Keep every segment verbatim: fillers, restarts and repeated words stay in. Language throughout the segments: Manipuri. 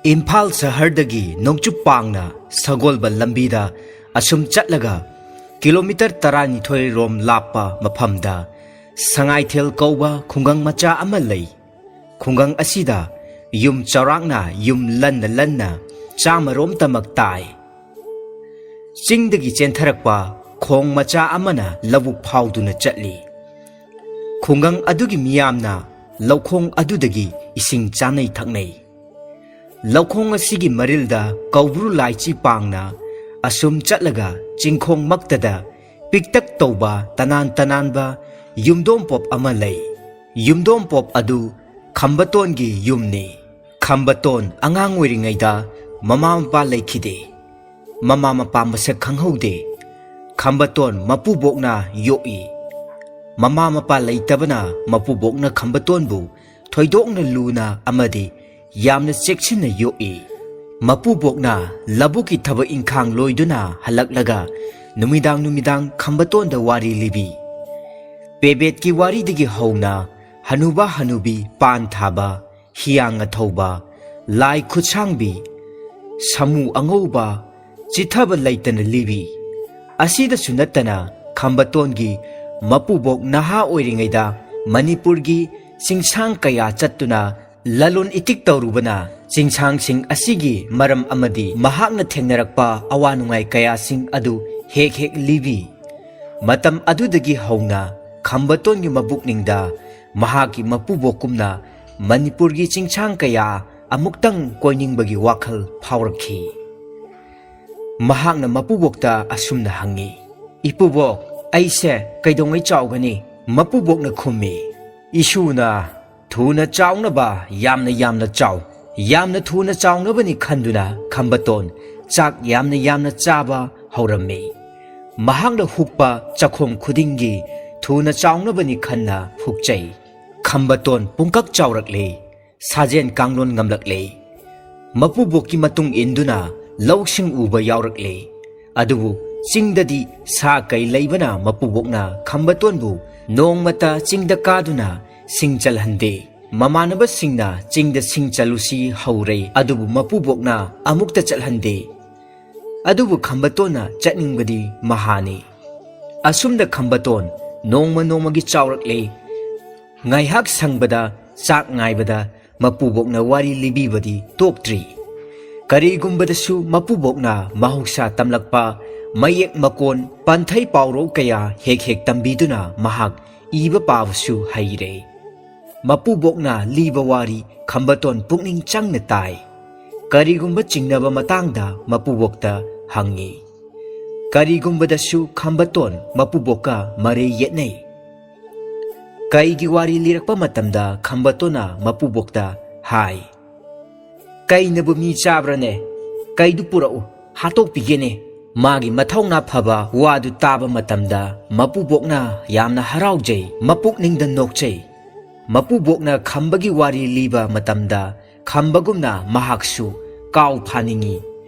ꯏꯝꯐꯥꯜ ꯁꯍꯔꯗꯒꯤ ꯅꯣꯡꯆꯨꯞ ꯄꯥꯡꯅ ꯁꯒꯣꯜꯕꯟ ꯂꯝꯕꯤꯗ ꯑꯁꯨꯝ ꯆꯠꯂꯒ ꯀꯤꯂꯣꯃꯤꯇꯔ ꯇꯔꯥꯅꯤꯊꯣꯏ ꯔꯣꯝ ꯂꯥꯞꯄ ꯃꯐꯝꯗ ꯁꯉꯥꯏꯊꯦꯜ ꯀꯧꯕ ꯈꯨꯡꯒꯪ ꯃꯆꯥ ꯑꯃ ꯂꯩ꯫ ꯈꯨꯡꯒꯪ ꯑꯁꯤꯗ ꯌꯨꯝ ꯆꯥꯎꯔꯥꯛꯅ ꯌꯨꯝ ꯂꯟꯅ ꯂꯟꯅ ꯆꯥꯝꯃꯔꯣꯝꯇꯃꯛ ꯇꯥꯏ꯫ ꯆꯤꯡꯗꯒꯤ ꯆꯦꯟꯊꯔꯛꯄ ꯈꯣꯡ ꯃꯆꯥ ꯑꯃꯅ ꯂꯧꯕꯨꯛ ꯐꯥꯎꯗꯨꯅ ꯆꯠꯂꯤ꯫ ꯈꯨꯡꯒꯪ ꯑꯗꯨꯒꯤ ꯃꯤꯌꯥꯝꯅ ꯂꯧꯈꯣꯡ ꯑꯗꯨꯗꯒꯤ ꯏꯁꯤꯡ ꯆꯥꯅꯩ ꯊꯛꯅꯩ꯫ ꯂꯧꯈꯣꯡ ꯑꯁꯤꯒꯤ ꯃꯔꯤꯜꯗ ꯀꯧꯕ꯭ꯔꯨ ꯂꯥꯏꯆꯤ ꯄꯥꯡꯅ ꯑꯁꯨꯝ ꯆꯠꯂꯒ ꯆꯤꯡꯈꯣꯡꯃꯛꯇꯗ ꯄꯤꯛꯇꯛ ꯇꯧꯕ ꯇꯅꯥꯟ ꯇꯅꯥꯟꯕ ꯌꯨꯝꯗꯣꯝꯄꯣꯞ ꯑꯃ ꯂꯩ꯫ ꯌꯨꯝꯗꯣꯝꯄꯣꯞ ꯑꯗꯨ ꯈꯝꯕꯇꯣꯟꯒꯤ ꯌꯨꯝꯅꯤ꯫ ꯈꯝꯕꯇꯣꯟ ꯑꯉꯥꯡ ꯑꯣꯏꯔꯤꯉꯩꯗ ꯃꯃꯥ ꯃꯄꯥ ꯂꯩꯈꯤꯗꯦ꯫ ꯃꯃꯥ ꯃꯄꯥ ꯃꯁꯛ ꯈꯪꯍꯧꯗꯦ꯫ ꯈꯝꯕꯇꯣꯟ ꯃꯄꯨꯕꯣꯛꯅ ꯌꯣꯛꯏ꯫ ꯃꯃꯥ ꯃꯄꯥ ꯂꯩꯇꯕꯅ ꯃꯄꯨꯕꯣꯛꯅ ꯈꯝꯕꯇꯣꯟꯕꯨ ꯊꯣꯏꯗꯣꯛꯅ ꯂꯨꯅ ꯑꯃꯗꯤ ꯌꯥꯝꯅ ꯆꯦꯛꯁꯤꯟꯅ ꯌꯣꯛꯏ꯫ ꯃꯄꯨꯕꯣꯛꯅ ꯂꯧꯕꯨꯛꯀꯤ ꯊꯕꯛ ꯏꯪꯈꯥꯡ ꯂꯣꯏꯗꯨꯅ ꯍꯜꯂꯛꯂꯒ ꯅꯨꯃꯤꯗꯥꯡ ꯅꯨꯃꯤꯗꯥꯡ ꯈꯝꯕꯇꯣꯟꯗ ꯋꯥꯔꯤ ꯂꯤꯕꯤ꯫ ꯄꯦꯕꯦꯠꯀꯤ ꯋꯥꯔꯤꯗꯒꯤ ꯍꯧꯅ ꯍꯅꯨꯕ ꯍꯅꯨꯕꯤ ꯄꯥꯟ ꯊꯥꯕ, ꯍꯤꯌꯥꯡ ꯑꯊꯧꯕ, ꯂꯥꯏ ꯈꯨꯠꯁꯥꯡꯕꯤ, ꯁꯥꯃꯨ ꯑꯉꯧꯕ, ꯆꯤꯊꯕ ꯂꯩꯇꯅ ꯂꯤꯕꯤ꯫ ꯑꯁꯤꯗꯁꯨ ꯅꯠꯇꯅ ꯈꯝꯕꯇꯣꯟꯒꯤ ꯃꯄꯨꯕꯣꯛ ꯅꯍꯥ ꯑꯣꯏꯔꯤꯉꯩꯗ ꯃꯅꯤꯄꯨꯔꯒꯤ ꯆꯤꯡꯁꯥꯡ ꯀꯌꯥ ꯆꯠꯇꯨꯅ ꯂꯂꯣꯟ ꯏꯇꯤꯛ ꯇꯧꯔꯨꯕꯅ ꯆꯤꯡꯁꯥꯡꯁꯤꯡ ꯑꯁꯤꯒꯤ ꯃꯔꯝ ꯑꯃꯗꯤ ꯃꯍꯥꯛꯅ ꯊꯦꯡꯅꯔꯛꯄ ꯑꯋꯥ ꯅꯨꯡꯉꯥꯏ ꯀꯌꯥꯁꯤꯡ ꯑꯗꯨ ꯍꯦꯛ ꯍꯦꯛ ꯂꯤꯕꯤ꯫ ꯃꯇꯝ ꯑꯗꯨꯗꯒꯤ ꯍꯧꯅ ꯈꯝꯕꯇꯣꯟꯒꯤ ꯃꯕꯨꯛꯅꯤꯡꯗ ꯃꯍꯥꯛꯀꯤ ꯃꯄꯨꯕꯣꯛꯀꯨꯝꯅ ꯃꯅꯤꯄꯨꯔꯒꯤ ꯆꯤꯡꯁꯥꯡ ꯀꯌꯥ ꯑꯃꯨꯛꯇꯪ ꯀꯣꯏꯅꯤꯡꯕꯒꯤ ꯋꯥꯈꯜ ꯐꯥꯎꯔꯛꯈꯤ꯫ ꯃꯍꯥꯛꯅ ꯃꯄꯨꯕꯣꯛꯇ ꯑꯁꯨꯝꯅ ꯍꯪꯉꯤ, "ꯏꯄꯨꯕꯣꯛ, ꯑꯩꯁꯦ ꯀꯩꯗꯧꯉꯩ ꯆꯥꯎꯒꯅꯤ?" ꯃꯄꯨꯕꯣꯛꯅ ꯈꯨꯝꯃꯤ, "ꯏꯁꯨꯅ ꯊꯨꯅ ꯆꯥꯎꯅꯕ ꯌꯥꯝꯅ ꯌꯥꯝꯅ ꯆꯥꯎ꯫ ꯌꯥꯝꯅ ꯊꯨꯅ ꯆꯥꯎꯅꯕꯅꯤ" ꯈꯟꯗꯨꯅ ꯈꯝꯕꯇꯣꯟ ꯆꯥꯛ ꯌꯥꯝꯅ ꯌꯥꯝꯅ ꯆꯥꯕ ꯍꯧꯔꯝꯃꯤ꯫ ꯃꯍꯥꯛꯅ ꯍꯨꯛꯄ ꯆꯥꯛꯈꯣꯝ ꯈꯨꯗꯤꯡꯒꯤ ꯊꯨꯅ ꯆꯥꯎꯅꯕꯅꯤ ꯈꯟꯅ ꯍꯨꯛꯆꯩ꯫ ꯈꯝꯕꯇꯣꯟ ꯄꯨꯡꯀꯛ ꯆꯥꯎꯔꯛꯂꯦ꯫ ꯁꯥꯖꯦꯟ ꯀꯥꯡꯂꯣꯟ ꯉꯝꯂꯛꯂꯦ꯫ ꯃꯄꯨꯕꯣꯛꯀꯤ ꯃꯇꯨꯡ ꯏꯟꯗꯨꯅ ꯂꯧꯁꯤꯡ ꯎꯕ ꯌꯥꯎꯔꯛꯂꯦ꯫ ꯑꯗꯨꯕꯨ ꯆꯤꯡꯗꯗꯤ ꯁꯥ ꯀꯩ ꯂꯩꯕꯅ ꯃꯄꯨꯕꯣꯛꯅ ꯈꯝꯕꯇꯣꯟꯕꯨ ꯅꯣꯡꯃꯇ ꯆꯤꯡꯗ ꯀꯥꯗꯨꯅ ꯁꯤꯡ ꯆꯜꯍꯟꯗꯦ꯫ ꯃꯃꯥꯟꯅꯕꯁꯤꯡꯅ ꯆꯤꯡꯗ ꯁꯤꯡ ꯆꯠꯂꯨꯁꯤ ꯍꯧꯔꯦ, ꯑꯗꯨꯕꯨ ꯃꯄꯨꯕꯣꯛꯅ ꯑꯃꯨꯛꯇ ꯆꯠꯍꯟꯗꯦ꯫ ꯑꯗꯨꯕꯨ ꯈꯝꯕꯇꯣꯟꯅ ꯆꯠꯅꯤꯡꯕꯗꯤ ꯃꯍꯥꯅꯤ꯫ ꯑꯁꯨꯝꯅ ꯈꯝꯕꯇꯣꯟ ꯅꯣꯡꯃ ꯅꯣꯡꯃꯒꯤ ꯆꯥꯎꯔꯛꯂꯦ꯫ ꯉꯥꯏꯍꯥꯛ ꯁꯪꯕꯗ ꯆꯥꯛ ꯉꯥꯏꯕꯗ ꯃꯄꯨꯕꯣꯛꯅ ꯋꯥꯔꯤ ꯂꯤꯕꯤꯕꯗꯤ ꯇꯣꯛꯇ꯭ꯔꯤ꯫ ꯀꯔꯤꯒꯨꯝꯕꯗꯁꯨ ꯃꯄꯨꯕꯣꯛꯅ ꯃꯍꯧꯁꯥ ꯇꯝꯂꯛꯄ ꯃꯌꯦꯛ ꯃꯀꯣꯟ ꯄꯟꯊꯩ ꯄꯥꯎꯔꯧ ꯀꯌꯥ ꯍꯦꯛ ꯍꯦꯛ ꯇꯝꯕꯤꯗꯨꯅ ꯃꯍꯥꯛ ꯏꯕ ꯄꯥꯕꯁꯨ ꯍꯩꯔꯦ꯫ ꯃꯄꯨꯕꯣꯛꯅ ꯂꯤꯕ ꯋꯥꯔꯤ ꯈꯝꯕꯇꯣꯟ ꯄꯨꯛꯅꯤꯡ ꯆꯪꯅ ꯇꯥꯏ꯫ ꯀꯔꯤꯒꯨꯝꯕ ꯆꯤꯡꯅꯕ ꯃꯇꯥꯡꯗ ꯃꯄꯨꯕꯣꯛꯇ ꯍꯪꯉꯤ꯫ ꯀꯔꯤꯒꯨꯝꯕꯗꯁꯨ ꯈꯝꯕꯇꯣꯟ ꯃꯄꯨꯕꯣꯛꯀ ꯃꯔꯩ ꯌꯦꯠꯅꯩ꯫ ꯀꯩꯒꯤ ꯋꯥꯔꯤ ꯂꯤꯔꯛꯄ ꯃꯇꯝꯗ ꯈꯝꯕꯇꯣꯟꯅ ꯃꯄꯨꯕꯣꯛꯇ ꯍꯥꯏ, "ꯀꯩꯅꯕꯨ ꯃꯤ ꯆꯥꯕ꯭ꯔꯅꯦ? ꯀꯩꯗꯨ ꯄꯨꯔꯛꯎ, ꯍꯥꯠꯇꯣꯛꯄꯤꯒꯦꯅꯦ꯫" ꯃꯥꯒꯤ ꯃꯊꯧꯅꯥ ꯐꯕ ꯋꯥꯗꯨ ꯇꯥꯕ ꯃꯇꯝꯗ ꯃꯄꯨꯕꯣꯛꯅ ꯌꯥꯝꯅ ꯍꯔꯥꯎꯖꯩ, ꯃꯄꯨꯛꯅꯤꯡꯗ ꯅꯣꯛꯆꯩ꯫ ꯃꯄꯨꯕꯣꯛꯅ ꯈꯝꯕꯒꯤ ꯋꯥꯔꯤ ꯂꯤꯕ ꯃꯇꯝꯗ ꯈꯝꯕꯒꯨꯝꯅ ꯃꯍꯥꯛꯁꯨ ꯀꯥꯎ ꯐꯥꯅꯤꯡꯏ꯫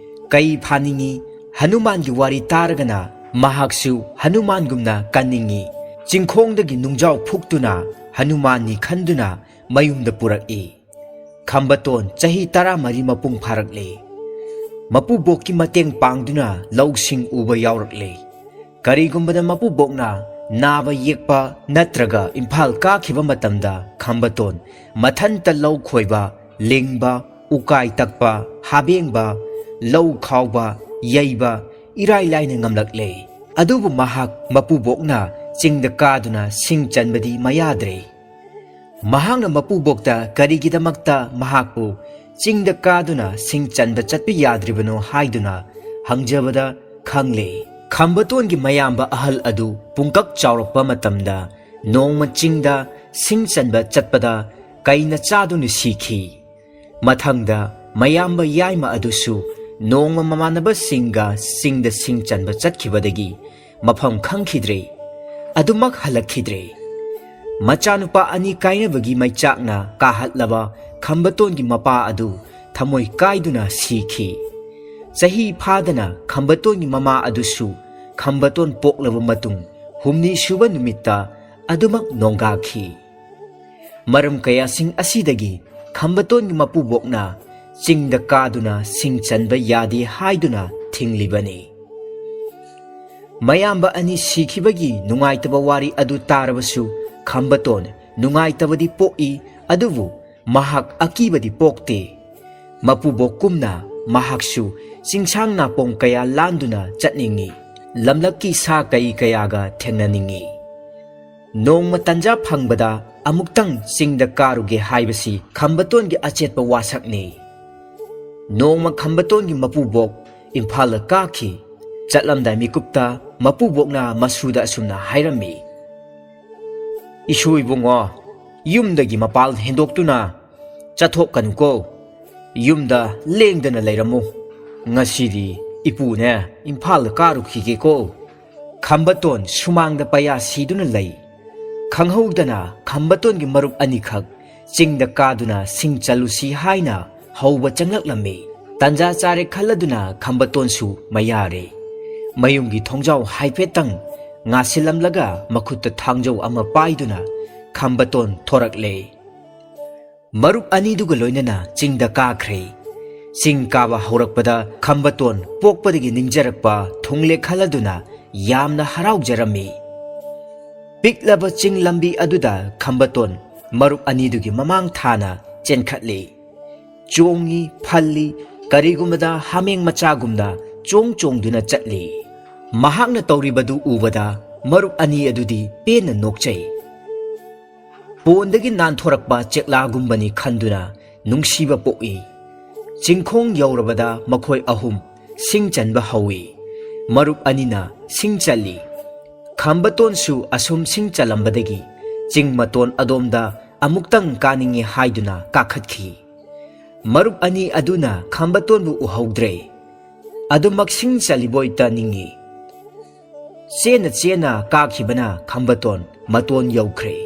ꯀꯩ ꯐꯥꯅꯤꯡꯏ? ꯍꯅꯨꯃꯥꯟꯒꯤ ꯋꯥꯔꯤ ꯇꯥꯔꯒꯅ ꯃꯍꯥꯛꯁꯨ ꯍꯅꯨꯃꯥꯟꯒꯨꯝꯅ ꯀꯟꯅꯤꯡꯏ꯫ ꯆꯤꯡꯈꯣꯡꯗꯒꯤ ꯅꯨꯡꯖꯥꯎ ꯐꯨꯛꯇꯨꯅ ꯍꯅꯨꯃꯥꯟꯅꯤ ꯈꯟꯗꯨꯅ ꯃꯌꯨꯝꯗ ꯄꯨꯔꯛꯏ꯫ ꯈꯝꯕꯇꯣꯟ ꯆꯍꯤ ꯇꯔꯥꯃꯔꯤ ꯃꯄꯨꯡ ꯐꯥꯔꯛꯂꯦ꯫ ꯃꯄꯨꯕꯣꯛꯀꯤ ꯃꯇꯦꯡ ꯄꯥꯡꯗꯨꯅ ꯂꯧꯁꯤꯡ ꯎꯕ ꯌꯥꯎꯔꯛꯂꯦ꯫ ꯀꯔꯤꯒꯨꯝꯕꯗ ꯃꯄꯨꯕꯣꯛꯅ ꯅꯥꯕ ꯌꯦꯛꯄ ꯅꯠꯇ꯭ꯔꯒ ꯏꯝꯐꯥꯜ ꯀꯥꯈꯤꯕ ꯃꯇꯝꯗ ꯈꯝꯕꯇꯣꯟ ꯃꯊꯟꯇ ꯂꯧ ꯈꯣꯏꯕ, ꯂꯤꯡꯕ, ꯎꯀꯥꯏ ꯇꯛꯄ, ꯍꯥꯕꯦꯡꯕ, ꯂꯧ ꯈꯥꯎꯕ, ꯌꯩꯕ ꯏꯔꯥꯏ ꯂꯥꯏꯅ ꯉꯝꯂꯛꯂꯦ꯫ ꯑꯗꯨꯕꯨ ꯃꯍꯥꯛ ꯃꯄꯨꯕꯣꯛꯅ ꯆꯤꯡꯗ ꯀꯥꯗꯨꯅ ꯁꯤꯡ ꯆꯟꯕꯗꯤ ꯃꯌꯥꯗ꯭ꯔꯦ꯫ ꯃꯍꯥꯛꯅ ꯃꯄꯨꯕꯣꯛꯇ ꯀꯔꯤꯒꯤꯗꯃꯛꯇ ꯃꯍꯥꯛꯄꯨ ꯆꯤꯡꯗ ꯀꯥꯗꯨꯅ ꯁꯤꯡ ꯆꯟꯕ ꯆꯠꯄ ꯌꯥꯗ꯭ꯔꯤꯕꯅꯣ ꯍꯥꯏꯗꯨꯅ ꯍꯪꯖꯕꯗ ꯈꯪꯂꯦ꯫ ꯈꯝꯕꯇꯣꯟꯒꯤ ꯃꯌꯥꯝꯕ ꯑꯍꯜ ꯑꯗꯨ ꯄꯨꯡꯀꯛ ꯆꯥꯎꯔꯛꯄ ꯃꯇꯝꯗ ꯅꯣꯡꯃ ꯆꯤꯡꯗ ꯁꯤꯡ ꯆꯟꯕ ꯆꯠꯄꯗ ꯀꯩꯅ ꯆꯥꯗꯨꯅ ꯁꯤꯈꯤ꯫ ꯃꯊꯪꯗ ꯃꯌꯥꯝꯕ ꯌꯥꯏꯃ ꯑꯗꯨꯁꯨ ꯅꯣꯡꯃ ꯃꯃꯥꯟꯅꯕꯁꯤꯡꯒ ꯆꯤꯡꯗ ꯁꯤꯡ ꯆꯟꯕ ꯆꯠꯈꯤꯕꯗꯒꯤ ꯃꯐꯝ ꯈꯪꯈꯤꯗ꯭ꯔꯦ꯫ ꯑꯗꯨꯃꯛ ꯍꯜꯂꯛꯈꯤꯗ꯭ꯔꯦ꯫ ꯃꯆꯥꯅꯨꯄꯥ ꯑꯅꯤ ꯀꯥꯏꯅꯕꯒꯤ ꯃꯩꯆꯥꯛꯅ ꯀꯥꯍꯠꯂꯕ ꯈꯝꯕꯇꯣꯟꯒꯤ ꯃꯄꯥ ꯑꯗꯨ ꯊꯃꯣꯏ ꯀꯥꯏꯗꯨꯅ ꯁꯤꯈꯤ꯫ ꯆꯍꯤ ꯐꯥꯗꯅ ꯈꯝꯕꯇꯣꯟꯒꯤ ꯃꯃꯥ ꯑꯗꯨꯁꯨ ꯈꯝꯕꯇꯣꯟ ꯄꯣꯛꯂꯕ ꯃꯇꯨꯡ ꯍꯨꯝꯅꯤ ꯁꯨꯕ ꯅꯨꯃꯤꯠꯇ ꯑꯗꯨꯃꯛ ꯅꯣꯡꯒꯥꯈꯤ꯫ ꯃꯔꯝ ꯀꯌꯥꯁꯤꯡ ꯑꯁꯤꯗꯒꯤ ꯈꯝꯕꯇꯣꯟꯒꯤ ꯃꯄꯨꯕꯣꯛꯅ ꯆꯤꯡꯗ ꯀꯥꯗꯨꯅ ꯁꯤꯡ ꯆꯟꯕ ꯌꯥꯗꯦ ꯍꯥꯏꯗꯨꯅ ꯊꯤꯡꯂꯤꯕꯅꯤ꯫ ꯃꯌꯥꯝꯕ ꯑꯅꯤ ꯁꯤꯈꯤꯕꯒꯤ ꯅꯨꯡꯉꯥꯏꯇꯕ ꯋꯥꯔꯤ ꯑꯗꯨ ꯇꯥꯔꯕꯁꯨ ꯈꯝꯕꯇꯣꯟ ꯅꯨꯡꯉꯥꯏꯇꯕꯗꯤ ꯄꯣꯛꯏ, ꯑꯗꯨꯕꯨ ꯃꯍꯥꯛ ꯑꯀꯤꯕꯗꯤ ꯄꯣꯛꯇꯦ꯫ ꯃꯄꯨꯕꯣꯛꯀꯨꯝꯅ ꯃꯍꯥꯛꯁꯨ ꯆꯤꯡꯁꯥꯡ ꯅꯥꯄꯣꯡ ꯀꯌꯥ ꯂꯥꯟꯗꯨꯅ ꯆꯠꯅꯤꯡꯏ, ꯂꯝꯂꯛꯀꯤ ꯁꯥ ꯀꯩ ꯀꯌꯥꯒ ꯊꯦꯡꯅꯅꯤꯡꯏ꯫ ꯅꯣꯡꯃ ꯇꯟꯖꯥ ꯐꯪꯕꯗ ꯑꯃꯨꯛꯇꯪ ꯆꯤꯡꯗ ꯀꯥꯔꯨꯒꯦ ꯍꯥꯏꯕꯁꯤ ꯈꯝꯕꯇꯣꯟꯒꯤ ꯑꯆꯦꯠꯄ ꯋꯥꯁꯛꯅꯤ꯫ ꯅꯣꯡꯃ ꯈꯝꯕꯇꯣꯟꯒꯤ ꯃꯄꯨꯕꯣꯛ ꯏꯝꯐꯥꯜꯗ ꯀꯥꯈꯤ꯫ ꯆꯠꯂꯝꯗꯥꯏ ꯃꯤꯀꯨꯞꯇ ꯃꯄꯨꯕꯣꯛꯅ ꯃꯁꯨꯗ ꯑꯁꯨꯝꯅ ꯍꯥꯏꯔꯝꯃꯤ, "ꯏꯁꯨ ꯏꯕꯨꯡꯉꯣ, ꯌꯨꯝꯗꯒꯤ ꯃꯄꯥꯜ ꯍꯦꯟꯗꯣꯛꯇꯨꯅ ꯆꯠꯊꯣꯛꯀꯅꯨꯀꯣ꯫ ꯌꯨꯝꯗ ꯂꯦꯡꯗꯅ ꯂꯩꯔꯝꯃꯨ꯫ ꯉꯁꯤꯗꯤ ꯏꯄꯨꯅꯦ ꯏꯝꯐꯥꯜꯗ ꯀꯥꯔꯨꯈꯤꯒꯦꯀꯣ꯫" ꯈꯝꯕꯇꯣꯟ ꯁꯨꯃꯥꯡꯗ ꯄꯩꯌꯥ ꯁꯤꯗꯨꯅ ꯂꯩ꯫ ꯈꯪꯍꯧꯗꯅ ꯈꯝꯕꯇꯣꯟꯒꯤ ꯃꯔꯨꯞ ꯑꯅꯤꯈꯛ ꯆꯤꯡꯗ ꯀꯥꯗꯨꯅ ꯁꯤꯡ ꯆꯜꯂꯨꯁꯤ ꯍꯥꯏꯅ ꯍꯧꯕ ꯆꯪꯂꯛꯂꯝꯃꯤ꯫ ꯇꯟꯖꯥ ꯆꯥꯔꯦ ꯈꯜꯂꯗꯨꯅ ꯈꯝꯕꯇꯣꯟꯁꯨ ꯃꯌꯥꯔꯦ꯫ ꯃꯌꯨꯝꯒꯤ ꯊꯣꯡꯖꯥꯎ ꯍꯥꯏꯐꯦꯠꯇꯪ ꯉꯥꯁꯤꯜꯂꯝꯂꯒ ꯃꯈꯨꯠꯇ ꯊꯥꯡꯖꯧ ꯑꯃ ꯄꯥꯏꯗꯨꯅ ꯈꯝꯕꯇꯣꯟ ꯊꯣꯔꯛꯂꯦ꯫ ꯃꯔꯨꯞ ꯑꯅꯤꯗꯨꯒ ꯂꯣꯏꯅꯅ ꯆꯤꯡꯗ ꯀꯥꯈ꯭ꯔꯦ꯫ ꯆꯤꯡ ꯀꯥꯕ ꯍꯧꯔꯛꯄꯗ ꯈꯝꯕꯇꯣꯟ ꯄꯣꯛꯄꯗꯒꯤ ꯅꯤꯡꯖꯔꯛꯄ ꯊꯨꯡꯂꯦ ꯈꯜꯂꯗꯨꯅ ꯌꯥꯝꯅ ꯍꯔꯥꯎꯖꯔꯝꯃꯤ꯫ ꯄꯤꯛꯂꯕ ꯆꯤꯡ ꯂꯝꯕꯤ ꯑꯗꯨꯗ ꯈꯝꯕꯇꯣꯟ ꯃꯔꯨꯞ ꯑꯅꯤꯗꯨꯒꯤ ꯃꯃꯥꯡ ꯊꯥꯅ ꯆꯦꯟꯈꯠꯂꯤ꯫ ꯆꯣꯡꯉꯤ, ꯐꯜꯂꯤ, ꯀꯔꯤꯒꯨꯝꯕꯗ ꯍꯥꯃꯦꯡ ꯃꯆꯥꯒꯨꯝꯅ ꯆꯣꯡ ꯆꯣꯡꯗꯨꯅ ꯆꯠꯂꯤ꯫ ꯃꯍꯥꯛꯅ ꯇꯧꯔꯤꯕꯗꯨ ꯎꯕꯗ ꯃꯔꯨꯞ ꯑꯅꯤ ꯑꯗꯨꯗꯤ ꯄꯦꯟꯅ ꯅꯣꯛꯆꯩ꯫ ꯄꯣꯟꯗꯒꯤ ꯅꯥꯟꯊꯣꯔꯛꯄ ꯆꯦꯛꯂꯥꯒꯨꯝꯕꯅꯤ ꯈꯟꯗꯨꯅ ꯅꯨꯡꯁꯤꯕ ꯄꯣꯛꯏ꯫ ꯆꯤꯡꯈꯣꯡ ꯌꯧꯔꯕꯗ ꯃꯈꯣꯏ ꯑꯍꯨꯝ ꯁꯤꯡ ꯆꯟꯕ ꯍꯧꯏ꯫ ꯃꯔꯨꯞ ꯑꯅꯤꯅ ꯁꯤꯡ ꯆꯜꯂꯤ꯫ ꯈꯝꯕꯇꯣꯟꯁꯨ ꯑꯁꯨꯝ ꯁꯤꯡ ꯆꯜꯂꯝꯕꯗꯒꯤ ꯆꯤꯡ ꯃꯇꯣꯟ ꯑꯗꯣꯝꯗ ꯑꯃꯨꯛꯇꯪ ꯀꯥꯅꯤꯡꯏ ꯍꯥꯏꯗꯨꯅ ꯀꯥꯈꯠꯈꯤ꯫ ꯃꯔꯨꯞ ꯑꯅꯤ ꯑꯗꯨꯅ ꯈꯝꯕꯇꯣꯟꯕꯨ ꯎꯍꯧꯗ꯭ꯔꯦ꯫ ꯑꯗꯨꯃꯛ ꯁꯤꯡ ꯆꯜꯂꯤꯕꯣꯏꯇ ꯅꯤꯡꯏ꯫ ꯆꯦꯟꯅ ꯆꯦꯟꯅ ꯀꯥꯈꯤꯕꯅ ꯈꯝꯕꯇꯣꯟ ꯃꯇꯣꯟ ꯌꯧꯈ꯭ꯔꯦ꯫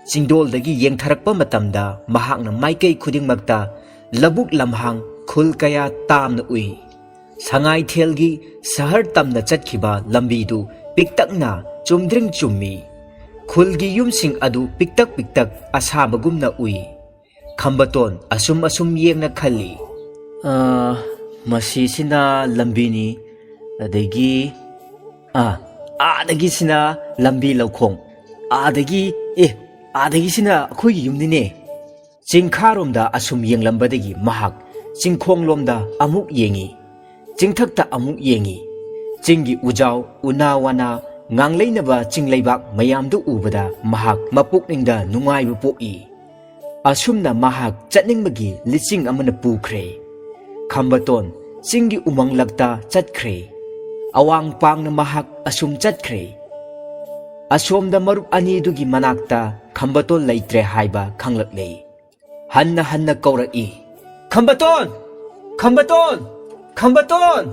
ꯆꯤꯡꯗꯣꯜꯗꯒꯤ ꯌꯦꯡꯊꯔꯛꯄ ꯃꯇꯝꯗ ꯃꯍꯥꯛꯅ ꯃꯥꯏꯀꯩ ꯈꯨꯗꯤꯡꯃꯛꯇ ꯂꯧꯕꯨꯛ ꯂꯝꯍꯥꯡ ꯈꯨꯜ ꯀꯌꯥ ꯇꯥꯝꯅ ꯎꯏ꯫ ꯁꯉꯥꯏꯊꯦꯜꯒꯤ ꯁꯍꯔ ꯇꯝꯅ ꯆꯠꯈꯤꯕ ꯂꯝꯕꯤꯗꯨ ꯄꯤꯛꯇꯛꯅ ꯆꯨꯝꯗ꯭ꯔꯤꯡ ꯆꯨꯝꯃꯤ꯫ ꯈꯨꯜꯒꯤ ꯌꯨꯝꯁꯤꯡ ꯑꯗꯨ ꯄꯤꯛꯇꯛ ꯄꯤꯛꯇꯛ ꯑꯁꯥꯕꯒꯨꯝꯅ ꯎꯏ꯫ ꯈꯝꯕꯇꯣꯟ ꯑꯁꯨꯝ ꯑꯁꯨꯝ ꯌꯦꯡꯅ ꯈꯜꯂꯤ꯫ "ꯑ, ꯃꯁꯤꯁꯤꯅ ꯂꯝꯕꯤꯅꯤ, ꯑꯗꯒꯤ, ꯑ, ꯑꯥꯗꯒꯤꯁꯤꯅ ꯂꯝꯕꯤ ꯂꯧꯈꯣꯡ, ꯑꯥꯗꯒꯤ, ꯑꯦ, ꯑꯥꯗꯒꯤꯁꯤꯅ ꯑꯩꯈꯣꯏꯒꯤ ꯌꯨꯝꯅꯤꯅꯦ꯫" ꯆꯤꯡꯈꯥꯔꯣꯝꯗ ꯑꯁꯨꯝ ꯌꯦꯡꯂꯝꯕꯗꯒꯤ ꯃꯍꯥꯛ ꯆꯤꯡꯈꯣꯡꯂꯣꯝꯗ ꯑꯃꯨꯛ ꯌꯦꯡꯉꯤ, ꯆꯤꯡꯊꯛꯇ ꯑꯃꯨꯛ ꯌꯦꯡꯉꯤ꯫ ꯆꯤꯡꯒꯤ ꯎꯖꯥꯎ, ꯎꯅꯥ ꯋꯥꯅꯥ, ꯉꯥꯡꯂꯩꯅꯕ ꯆꯤꯡ ꯂꯩꯕꯥꯛ ꯃꯌꯥꯝꯗꯨ ꯎꯕꯗ ꯃꯍꯥꯛ ꯃꯄꯨꯛꯅꯤꯡꯗ ꯅꯨꯡꯉꯥꯏꯕ ꯄꯣꯛꯏ꯫ ꯑꯁꯨꯝꯅ ꯃꯍꯥꯛ ꯆꯠꯅꯤꯡꯕꯒꯤ ꯂꯤꯆꯤꯡ ꯑꯃꯅ ꯄꯨꯈ꯭ꯔꯦ꯫ ꯈꯝꯕꯇꯣꯟ ꯆꯤꯡꯒꯤ ꯎꯃꯪꯂꯛꯇ ꯆꯠꯈ꯭ꯔꯦ꯫ ꯑꯋꯥꯡ ꯄꯥꯡꯅ ꯃꯍꯥꯛ ꯑꯁꯨꯝ ꯆꯠꯈ꯭ꯔꯦ꯫ ꯑꯁꯣꯝꯗ ꯃꯔꯨꯞ ꯑꯅꯤꯗꯨꯒꯤ ꯃꯅꯥꯛꯇ ꯈꯝꯕꯇꯣꯟ ꯂꯩꯇ꯭ꯔꯦ ꯍꯥꯏꯕ ꯈꯪꯂꯛꯂꯦ꯫ ꯍꯟꯅ ꯍꯟꯅ ꯀꯧꯔꯛꯏ, "ꯈꯝꯕꯇꯣꯟ! ꯈꯝꯕꯇꯣꯟ! ꯈꯝꯕꯇꯣꯟ!"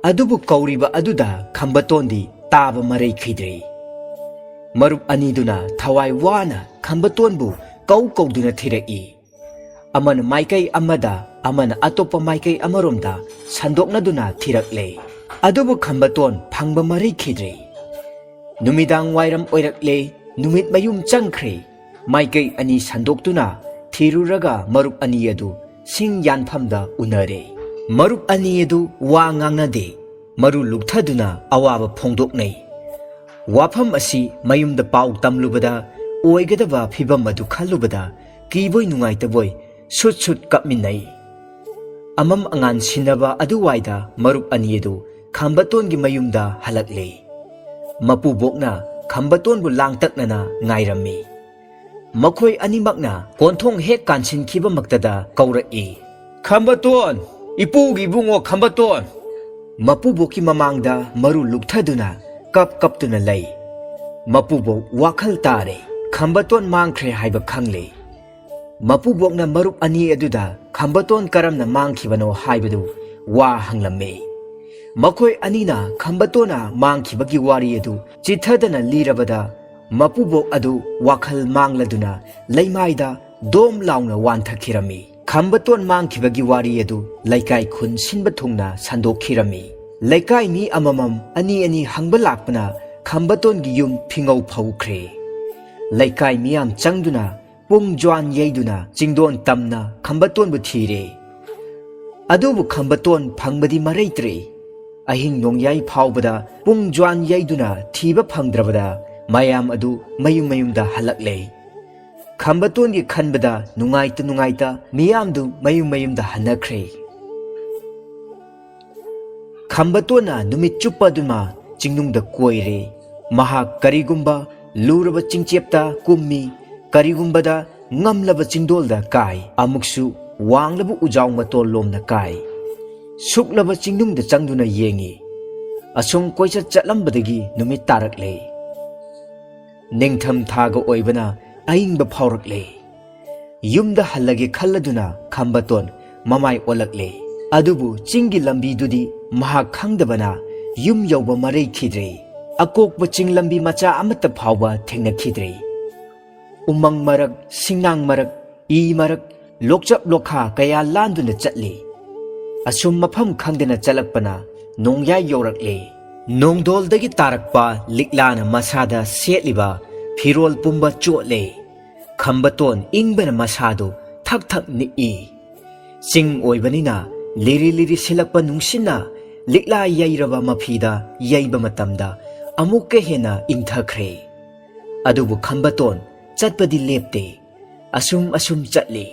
ꯑꯗꯨꯕꯨ ꯀꯧꯔꯤꯕ ꯑꯗꯨꯗ ꯈꯝꯕꯇꯣꯟꯗꯤ ꯇꯥꯕ ꯃꯔꯩ ꯈꯤꯗ꯭ꯔꯦ꯫ ꯃꯔꯨꯞ ꯑꯅꯤꯗꯨꯅ ꯊꯋꯥꯏ ꯋꯥꯅ ꯈꯝꯕꯇꯣꯟꯕꯨ ꯀꯧ ꯀꯧꯗꯨꯅ ꯊꯤꯔꯛꯏ꯫ ꯑꯃꯅ ꯃꯥꯏꯀꯩ ꯑꯃꯗ, ꯑꯃꯅ ꯑꯇꯣꯞꯄ ꯃꯥꯏꯀꯩ ꯑꯃꯔꯣꯝꯗ ꯁꯟꯗꯣꯛꯅꯗꯨꯅ ꯊꯤꯔꯛꯂꯦ꯫ ꯑꯗꯨꯕꯨ ꯈꯝꯕꯇꯣꯟ ꯐꯪꯕ ꯃꯔꯩ ꯈꯤꯗ꯭ꯔꯦ꯫ ꯅꯨꯃꯤꯗꯥꯡ ꯋꯥꯏꯔꯝ ꯑꯣꯏꯔꯛꯂꯦ, ꯅꯨꯃꯤꯠ ꯃꯌꯨꯝ ꯆꯪꯈ꯭ꯔꯦ꯫ ꯃꯥꯏꯀꯩ ꯑꯅꯤ ꯁꯟꯗꯣꯛꯇꯨꯅ ꯊꯤꯔꯨꯔꯒ ꯃꯔꯨꯞ ꯑꯅꯤ ꯑꯗꯨ ꯁꯤꯡ ꯌꯥꯟꯐꯝꯗ ꯎꯅꯔꯦ꯫ ꯃꯔꯨꯞ ꯑꯅꯤ ꯑꯗꯨ ꯋꯥ ꯉꯥꯡꯅꯗꯦ, ꯃꯔꯨ ꯂꯨꯛꯊꯗꯨꯅ ꯑꯋꯥꯕ ꯐꯣꯡꯗꯣꯛꯅꯩ꯫ ꯋꯥꯐꯝ ꯑꯁꯤ ꯃꯌꯨꯝꯗ ꯄꯥꯎ ꯇꯝꯂꯨꯕꯗ ꯑꯣꯏꯒꯗꯕ ꯐꯤꯚꯝ ꯑꯗꯨ ꯈꯜꯂꯨꯕꯗ ꯀꯤꯕꯣꯏ ꯅꯨꯡꯉꯥꯏꯇꯕꯣꯏ ꯁꯨꯠ ꯁꯨꯠ ꯀꯞꯃꯤꯟꯅꯩ꯫ ꯑꯃꯝ ꯑꯉꯥꯟ ꯁꯤꯟꯅꯕ ꯑꯗꯨꯋꯥꯏꯗ ꯃꯔꯨꯞ ꯑꯅꯤ ꯑꯗꯨ ꯈꯝꯕꯇꯣꯟꯒꯤ ꯃꯌꯨꯝꯗ ꯍꯜꯂꯛꯂꯦ꯫ ꯃꯄꯨꯕꯣꯛꯅ ꯈꯝꯕꯇꯣꯟꯕꯨ ꯂꯥꯡꯇꯛꯅꯅ ꯉꯥꯏꯔꯝꯃꯤ꯫ ꯃꯈꯣꯏ ꯑꯅꯤꯃꯛꯅ ꯀꯣꯟꯊꯣꯡ ꯍꯦꯛ ꯀꯥꯟꯁꯤꯟꯈꯤꯕꯃꯛꯇꯗ ꯀꯧꯔꯛꯏ, "ꯈꯝꯕꯇꯣꯟ! ꯏꯄꯨꯒꯤ ꯏꯕꯨꯡꯉꯣ ꯈꯝꯕꯇꯣꯟ!" ꯃꯄꯨꯕꯣꯛꯀꯤ ꯃꯃꯥꯡꯗ ꯃꯔꯨ ꯂꯨꯛꯊꯗꯨꯅ ꯀꯞ ꯀꯞꯇꯨꯅ ꯂꯩ꯫ ꯃꯄꯨꯕꯣꯛ ꯋꯥꯈꯜ ꯇꯥꯔꯦ꯫ ꯈꯝꯕꯇꯣꯟ ꯃꯥꯡꯈ꯭ꯔꯦ ꯍꯥꯏꯕ ꯈꯪꯂꯦ꯫ ꯃꯄꯨꯕꯣꯛꯅ ꯃꯔꯨꯞ ꯑꯅꯤ ꯑꯗꯨꯗ ꯈꯝꯕꯇꯣꯟ ꯀꯔꯝꯅ ꯃꯥꯡꯈꯤꯕꯅꯣ ꯍꯥꯏꯕꯗꯨ ꯋꯥ ꯍꯪꯂꯝꯃꯤ꯫ ꯃꯈꯣꯏ ꯑꯅꯤꯅ ꯈꯝꯕꯇꯣꯟꯅ ꯃꯥꯡꯈꯤꯕꯒꯤ ꯋꯥꯔꯤ ꯑꯗꯨ ꯆꯤꯊꯗꯅ ꯂꯤꯔꯕꯗ, ꯃꯄꯨꯕꯣꯛ ꯑꯗꯨ ꯋꯥꯈꯜ ꯃꯥꯡꯂꯗꯨꯅ ꯂꯩꯃꯥꯏꯗ ꯗꯣꯝ ꯂꯥꯎꯅ ꯋꯥꯟꯊꯈꯤꯔꯝꯃꯤ꯫ ꯈꯝꯕꯇꯣꯟ ꯃꯥꯡꯈꯤꯕꯒꯤ ꯋꯥꯔꯤ ꯑꯗꯨ ꯂꯩꯀꯥꯏ ꯈꯨꯟ ꯁꯤꯟꯕ ꯊꯨꯡꯅ ꯁꯟꯗꯣꯛꯈꯤꯔꯝꯃꯤ꯫ ꯂꯩꯀꯥꯏ ꯃꯤ ꯑꯃꯃꯝ ꯑꯅꯤ ꯑꯅꯤ ꯍꯪꯕ ꯂꯥꯛꯄꯅ ꯈꯝꯕꯇꯣꯟꯒꯤ ꯌꯨꯝ ꯐꯤꯉꯧ ꯐꯧꯈ꯭ꯔꯦ꯫ ꯂꯩꯀꯥꯏ ꯃꯤꯌꯥꯝ ꯆꯪꯗꯨꯅ ꯄꯨꯡ ꯖ꯭ꯋꯥꯟ ꯌꯩꯗꯨꯅ ꯆꯤꯡꯗꯣꯟ ꯇꯝꯅ ꯈꯝꯕꯇꯣꯟꯕꯨ ꯊꯤꯔꯦ꯫ ꯑꯗꯨꯕꯨ ꯈꯝꯕꯇꯣꯟ ꯐꯪꯕꯗꯤ ꯃꯔꯩꯇ꯭ꯔꯦ꯫ ꯑꯍꯤꯡ ꯅꯣꯡꯌꯥꯏ ꯐꯥꯎꯕꯗ ꯄꯨꯡ ꯖ꯭ꯋꯥꯟ ꯌꯩꯗꯨꯅ ꯊꯤꯕ ꯐꯪꯗ꯭ꯔꯕꯗ ꯃꯌꯥꯝ ꯑꯗꯨ ꯃꯌꯨꯝ ꯃꯌꯨꯝꯗ ꯍꯜꯂꯛꯂꯦ꯫ ꯈꯝꯕꯇꯣꯟꯒꯤ ꯈꯟꯕꯗ ꯅꯨꯡꯉꯥꯏꯇ ꯅꯨꯡꯉꯥꯏꯇ ꯃꯤꯌꯥꯝꯗꯨ ꯃꯌꯨꯝ ꯃꯌꯨꯝꯗ ꯍꯟꯅꯈ꯭ꯔꯦ꯫ ꯈꯝꯕꯇꯣꯟꯅ ꯅꯨꯃꯤꯠ ꯆꯨꯞꯄ ꯑꯗꯨꯃ ꯆꯤꯡꯅꯨꯡꯗ ꯀꯣꯏꯔꯦ꯫ ꯃꯍꯥꯛ ꯀꯔꯤꯒꯨꯝꯕ ꯂꯨꯔꯕ ꯆꯤꯡꯆꯦꯞꯇ ꯀꯨꯝꯃꯤ, ꯀꯔꯤꯒꯨꯝꯕꯗ ꯉꯝꯂꯕ ꯆꯤꯡꯗꯣꯜꯗ ꯀꯥꯏ, ꯑꯃꯨꯛꯁꯨ ꯋꯥꯡꯂꯕ ꯎꯖꯥꯎ ꯃꯇꯣꯜ ꯂꯣꯝꯗ ꯀꯥꯏ꯫ ꯁꯨꯛꯂꯕ ꯆꯤꯡꯅꯨꯡꯗ ꯆꯪꯗꯨꯅ ꯌꯦꯡꯉꯤ꯫ ꯑꯁꯨꯝ ꯀꯣꯏꯆꯠ ꯆꯠꯂꯝꯕꯗꯒꯤ ꯅꯨꯃꯤꯠ ꯇꯥꯔꯛꯂꯦ꯫ ꯅꯤꯡꯊꯝ ꯊꯥꯒ ꯑꯣꯏꯕꯅ ꯑꯏꯪꯕ ꯐꯥꯎꯔꯛꯂꯦ꯫ ꯌꯨꯝꯗ ꯍꯜꯂꯒꯦ ꯈꯜꯂꯗꯨꯅ ꯈꯝꯕꯇꯣꯟ ꯃꯃꯥꯏ ꯑꯣꯜꯂꯛꯂꯦ꯫ ꯑꯗꯨꯕꯨ ꯆꯤꯡꯒꯤ ꯂꯝꯕꯤꯗꯨꯗꯤ ꯃꯍꯥꯛ ꯈꯪꯗꯕꯅ ꯌꯨꯝ ꯌꯧꯕ ꯃꯔꯩꯈꯤꯗ꯭ꯔꯦ꯫ ꯑꯀꯣꯛꯄ ꯆꯤꯡ ꯂꯝꯕꯤ ꯃꯆꯥ ꯑꯃꯠꯇ ꯐꯥꯎꯕ ꯊꯦꯡꯅꯈꯤꯗ꯭ꯔꯦ꯫ ꯎꯃꯪ ꯃꯔꯛ, ꯁꯤꯡꯅꯥꯡ ꯃꯔꯛ, ꯏ ꯃꯔꯛ, ꯂꯣꯛꯆꯞ ꯂꯣꯛꯈꯥ ꯀꯌꯥ ꯂꯥꯟꯗꯨꯅ ꯆꯠꯂꯤ꯫ ꯑꯁꯨꯝ ꯃꯐꯝ ꯈꯪꯗꯅ ꯆꯠꯂꯛꯄꯅ ꯅꯣꯡꯌꯥꯏ ꯌꯧꯔꯛꯂꯦ꯫ ꯅꯣꯡꯗꯣꯜꯗꯒꯤ ꯇꯥꯔꯛꯄ ꯂꯤꯛꯂꯥꯅ ꯃꯁꯥꯗ ꯁꯦꯠꯂꯤꯕ ꯐꯤꯔꯣꯜ ꯄꯨꯝꯕ ꯆꯣꯠꯂꯦ꯫ ꯈꯝꯕꯇꯣꯟ ꯏꯪꯕꯅ ꯃꯁꯥꯗꯨ ꯊꯛ ꯊꯛ ꯅꯤꯛꯏ꯫ ꯆꯤꯡ ꯑꯣꯏꯕꯅꯤꯅ ꯂꯤꯔꯤ ꯂꯤꯔꯤ ꯁꯤꯜꯂꯛꯄ ꯅꯨꯡꯁꯤꯠꯅ ꯂꯤꯛꯂꯥ ꯌꯩꯔꯕ ꯃꯐꯤꯗ ꯌꯩꯕ ꯃꯇꯝꯗ ꯑꯃꯨꯛꯀ ꯍꯦꯟꯅ ꯏꯪꯊꯈ꯭ꯔꯦ꯫ ꯑꯗꯨꯕꯨ ꯈꯝꯕꯇꯣꯟ ꯆꯠꯄꯗꯤ ꯂꯦꯞꯇꯦ꯫ ꯑꯁꯨꯝ ꯑꯁꯨꯝ ꯆꯠꯂꯤ꯫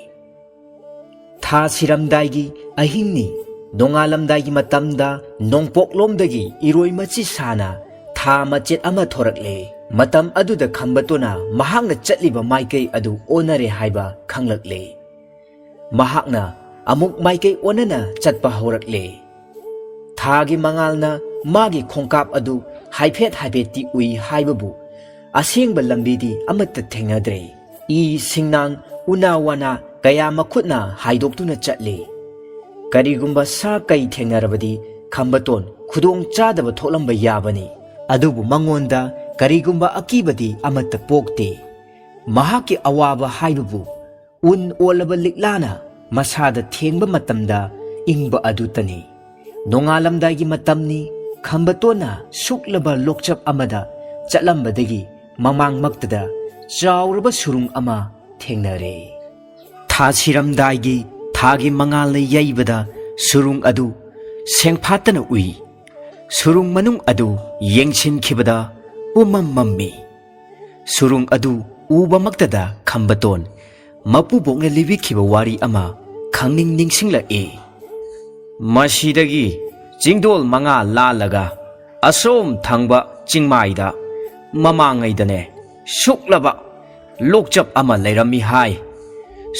ꯊꯥ ꯁꯤꯔꯝꯗꯥꯏꯒꯤ ꯑꯍꯤꯡꯅꯤ꯫ ꯅꯣꯡꯉꯥꯜꯂꯝꯗꯥꯏꯒꯤ ꯃꯇꯝꯗ ꯅꯣꯡꯄꯣꯛꯂꯣꯝꯗꯒꯤ ꯏꯔꯣꯏ ꯃꯆꯤ ꯁꯥꯅ ꯊꯥ ꯃꯆꯦꯠ ꯑꯃ ꯊꯣꯔꯛꯂꯦ꯫ ꯃꯇꯝ ꯑꯗꯨꯗ ꯈꯝꯕꯇꯣꯟꯅ ꯃꯍꯥꯛꯅ ꯆꯠꯂꯤꯕ ꯃꯥꯏꯀꯩ ꯑꯗꯨ ꯑꯣꯟꯅꯔꯦ ꯍꯥꯏꯕ ꯈꯪꯂꯛꯂꯦ꯫ ꯃꯍꯥꯛꯅ ꯑꯃꯨꯛ ꯃꯥꯏꯀꯩ ꯑꯣꯟꯅꯅ ꯆꯠꯄ ꯍꯧꯔꯛꯂꯦ꯫ ꯊꯥꯒꯤ ꯃꯉꯥꯜꯅ ꯃꯥꯒꯤ ꯈꯣꯡꯀꯥꯞ ꯑꯗꯨ ꯍꯥꯏꯐꯦꯠ ꯍꯥꯏꯐꯦꯠꯇꯤ ꯎꯏ ꯍꯥꯏꯕꯕꯨ ꯑꯁꯦꯡꯕ ꯂꯝꯕꯤꯗꯤ ꯑꯃꯠꯇ ꯊꯦꯡꯅꯗ꯭ꯔꯦ꯫ ꯏ ꯁꯤꯡꯅꯥꯡ ꯎꯅꯥ ꯋꯥꯅꯥ ꯀꯌꯥ ꯃꯈꯨꯠꯅ ꯍꯥꯏꯗꯣꯛꯇꯨꯅ ꯆꯠꯂꯤ꯫ ꯀꯔꯤꯒꯨꯝꯕ ꯁꯥ ꯀꯩ ꯊꯦꯡꯅꯔꯕꯗꯤ ꯈꯝꯕꯇꯣꯟ ꯈꯨꯗꯣꯡ ꯆꯥꯗꯕ ꯊꯣꯛꯂꯝꯕ ꯌꯥꯕꯅꯤ꯫ ꯑꯗꯨꯕꯨ ꯃꯉꯣꯟꯗ ꯀꯔꯤꯒꯨꯝꯕ ꯑꯀꯤꯕꯗꯤ ꯑꯃꯠꯇ ꯄꯣꯛꯇꯦ꯫ ꯃꯍꯥꯛꯀꯤ ꯑꯋꯥꯕ ꯍꯥꯏꯕꯕꯨ ꯎꯟ ꯑꯣꯜꯂꯕ ꯂꯤꯛꯂꯥꯅ ꯃꯁꯥꯗ ꯊꯦꯡꯕ ꯃꯇꯝꯗ ꯏꯪꯕ ꯑꯗꯨꯇꯅꯤ꯫ ꯅꯣꯡꯉꯥꯜꯂꯝꯗꯥꯏꯒꯤ ꯃꯇꯝꯅꯤ꯫ ꯈꯝꯕꯇꯣꯟꯅ ꯁꯨꯛꯂꯕ ꯂꯣꯛꯆꯞ ꯑꯃꯗ ꯆꯠꯂꯝꯕꯗꯒꯤ ꯃꯃꯥꯡꯃꯛꯇꯗ ꯆꯥꯎꯔꯕ ꯁꯨꯔꯨꯡ ꯑꯃ ꯊꯦꯡꯅꯔꯦ꯫ ꯊꯥ ꯁꯤꯔꯝꯗꯥꯏꯒꯤ ꯊꯥꯒꯤ ꯃꯉꯥꯜꯅ ꯌꯩꯕꯗ ꯁꯨꯔꯨꯡ ꯑꯗꯨ ꯁꯦꯡꯐꯥꯠꯇꯅ ꯎꯏ꯫ ꯁꯨꯔꯨꯡ ꯃꯅꯨꯡ ꯑꯗꯨ ꯌꯦꯡꯁꯤꯟꯈꯤꯕꯗ ꯄꯨꯝꯃꯝ ꯃꯝꯃꯤ꯫ ꯁꯨꯔꯨꯡ ꯑꯗꯨ ꯎꯕꯃꯛꯇꯗ ꯈꯝꯕꯇꯣꯟ ꯃꯄꯨꯕꯣꯛꯅ ꯂꯤꯕꯤꯈꯤꯕ ꯋꯥꯔꯤ ꯑꯃ ꯈꯪꯅꯤꯡ ꯅꯤꯡꯁꯤꯡꯂꯛꯏ꯫ ꯃꯁꯤꯗꯒꯤ ꯆꯤꯡꯗꯣꯜ ꯃꯉꯥ ꯂꯥꯜꯂꯒ ꯑꯁꯣꯝ ꯊꯪꯕ ꯆꯤꯡꯃꯥꯏꯗ ꯃꯃꯥꯡꯉꯩꯗꯅꯦ ꯁꯨꯛꯂꯕ ꯂꯣꯛꯆꯞ ꯑꯃ ꯂꯩꯔꯝꯃꯤ ꯍꯥꯏ꯫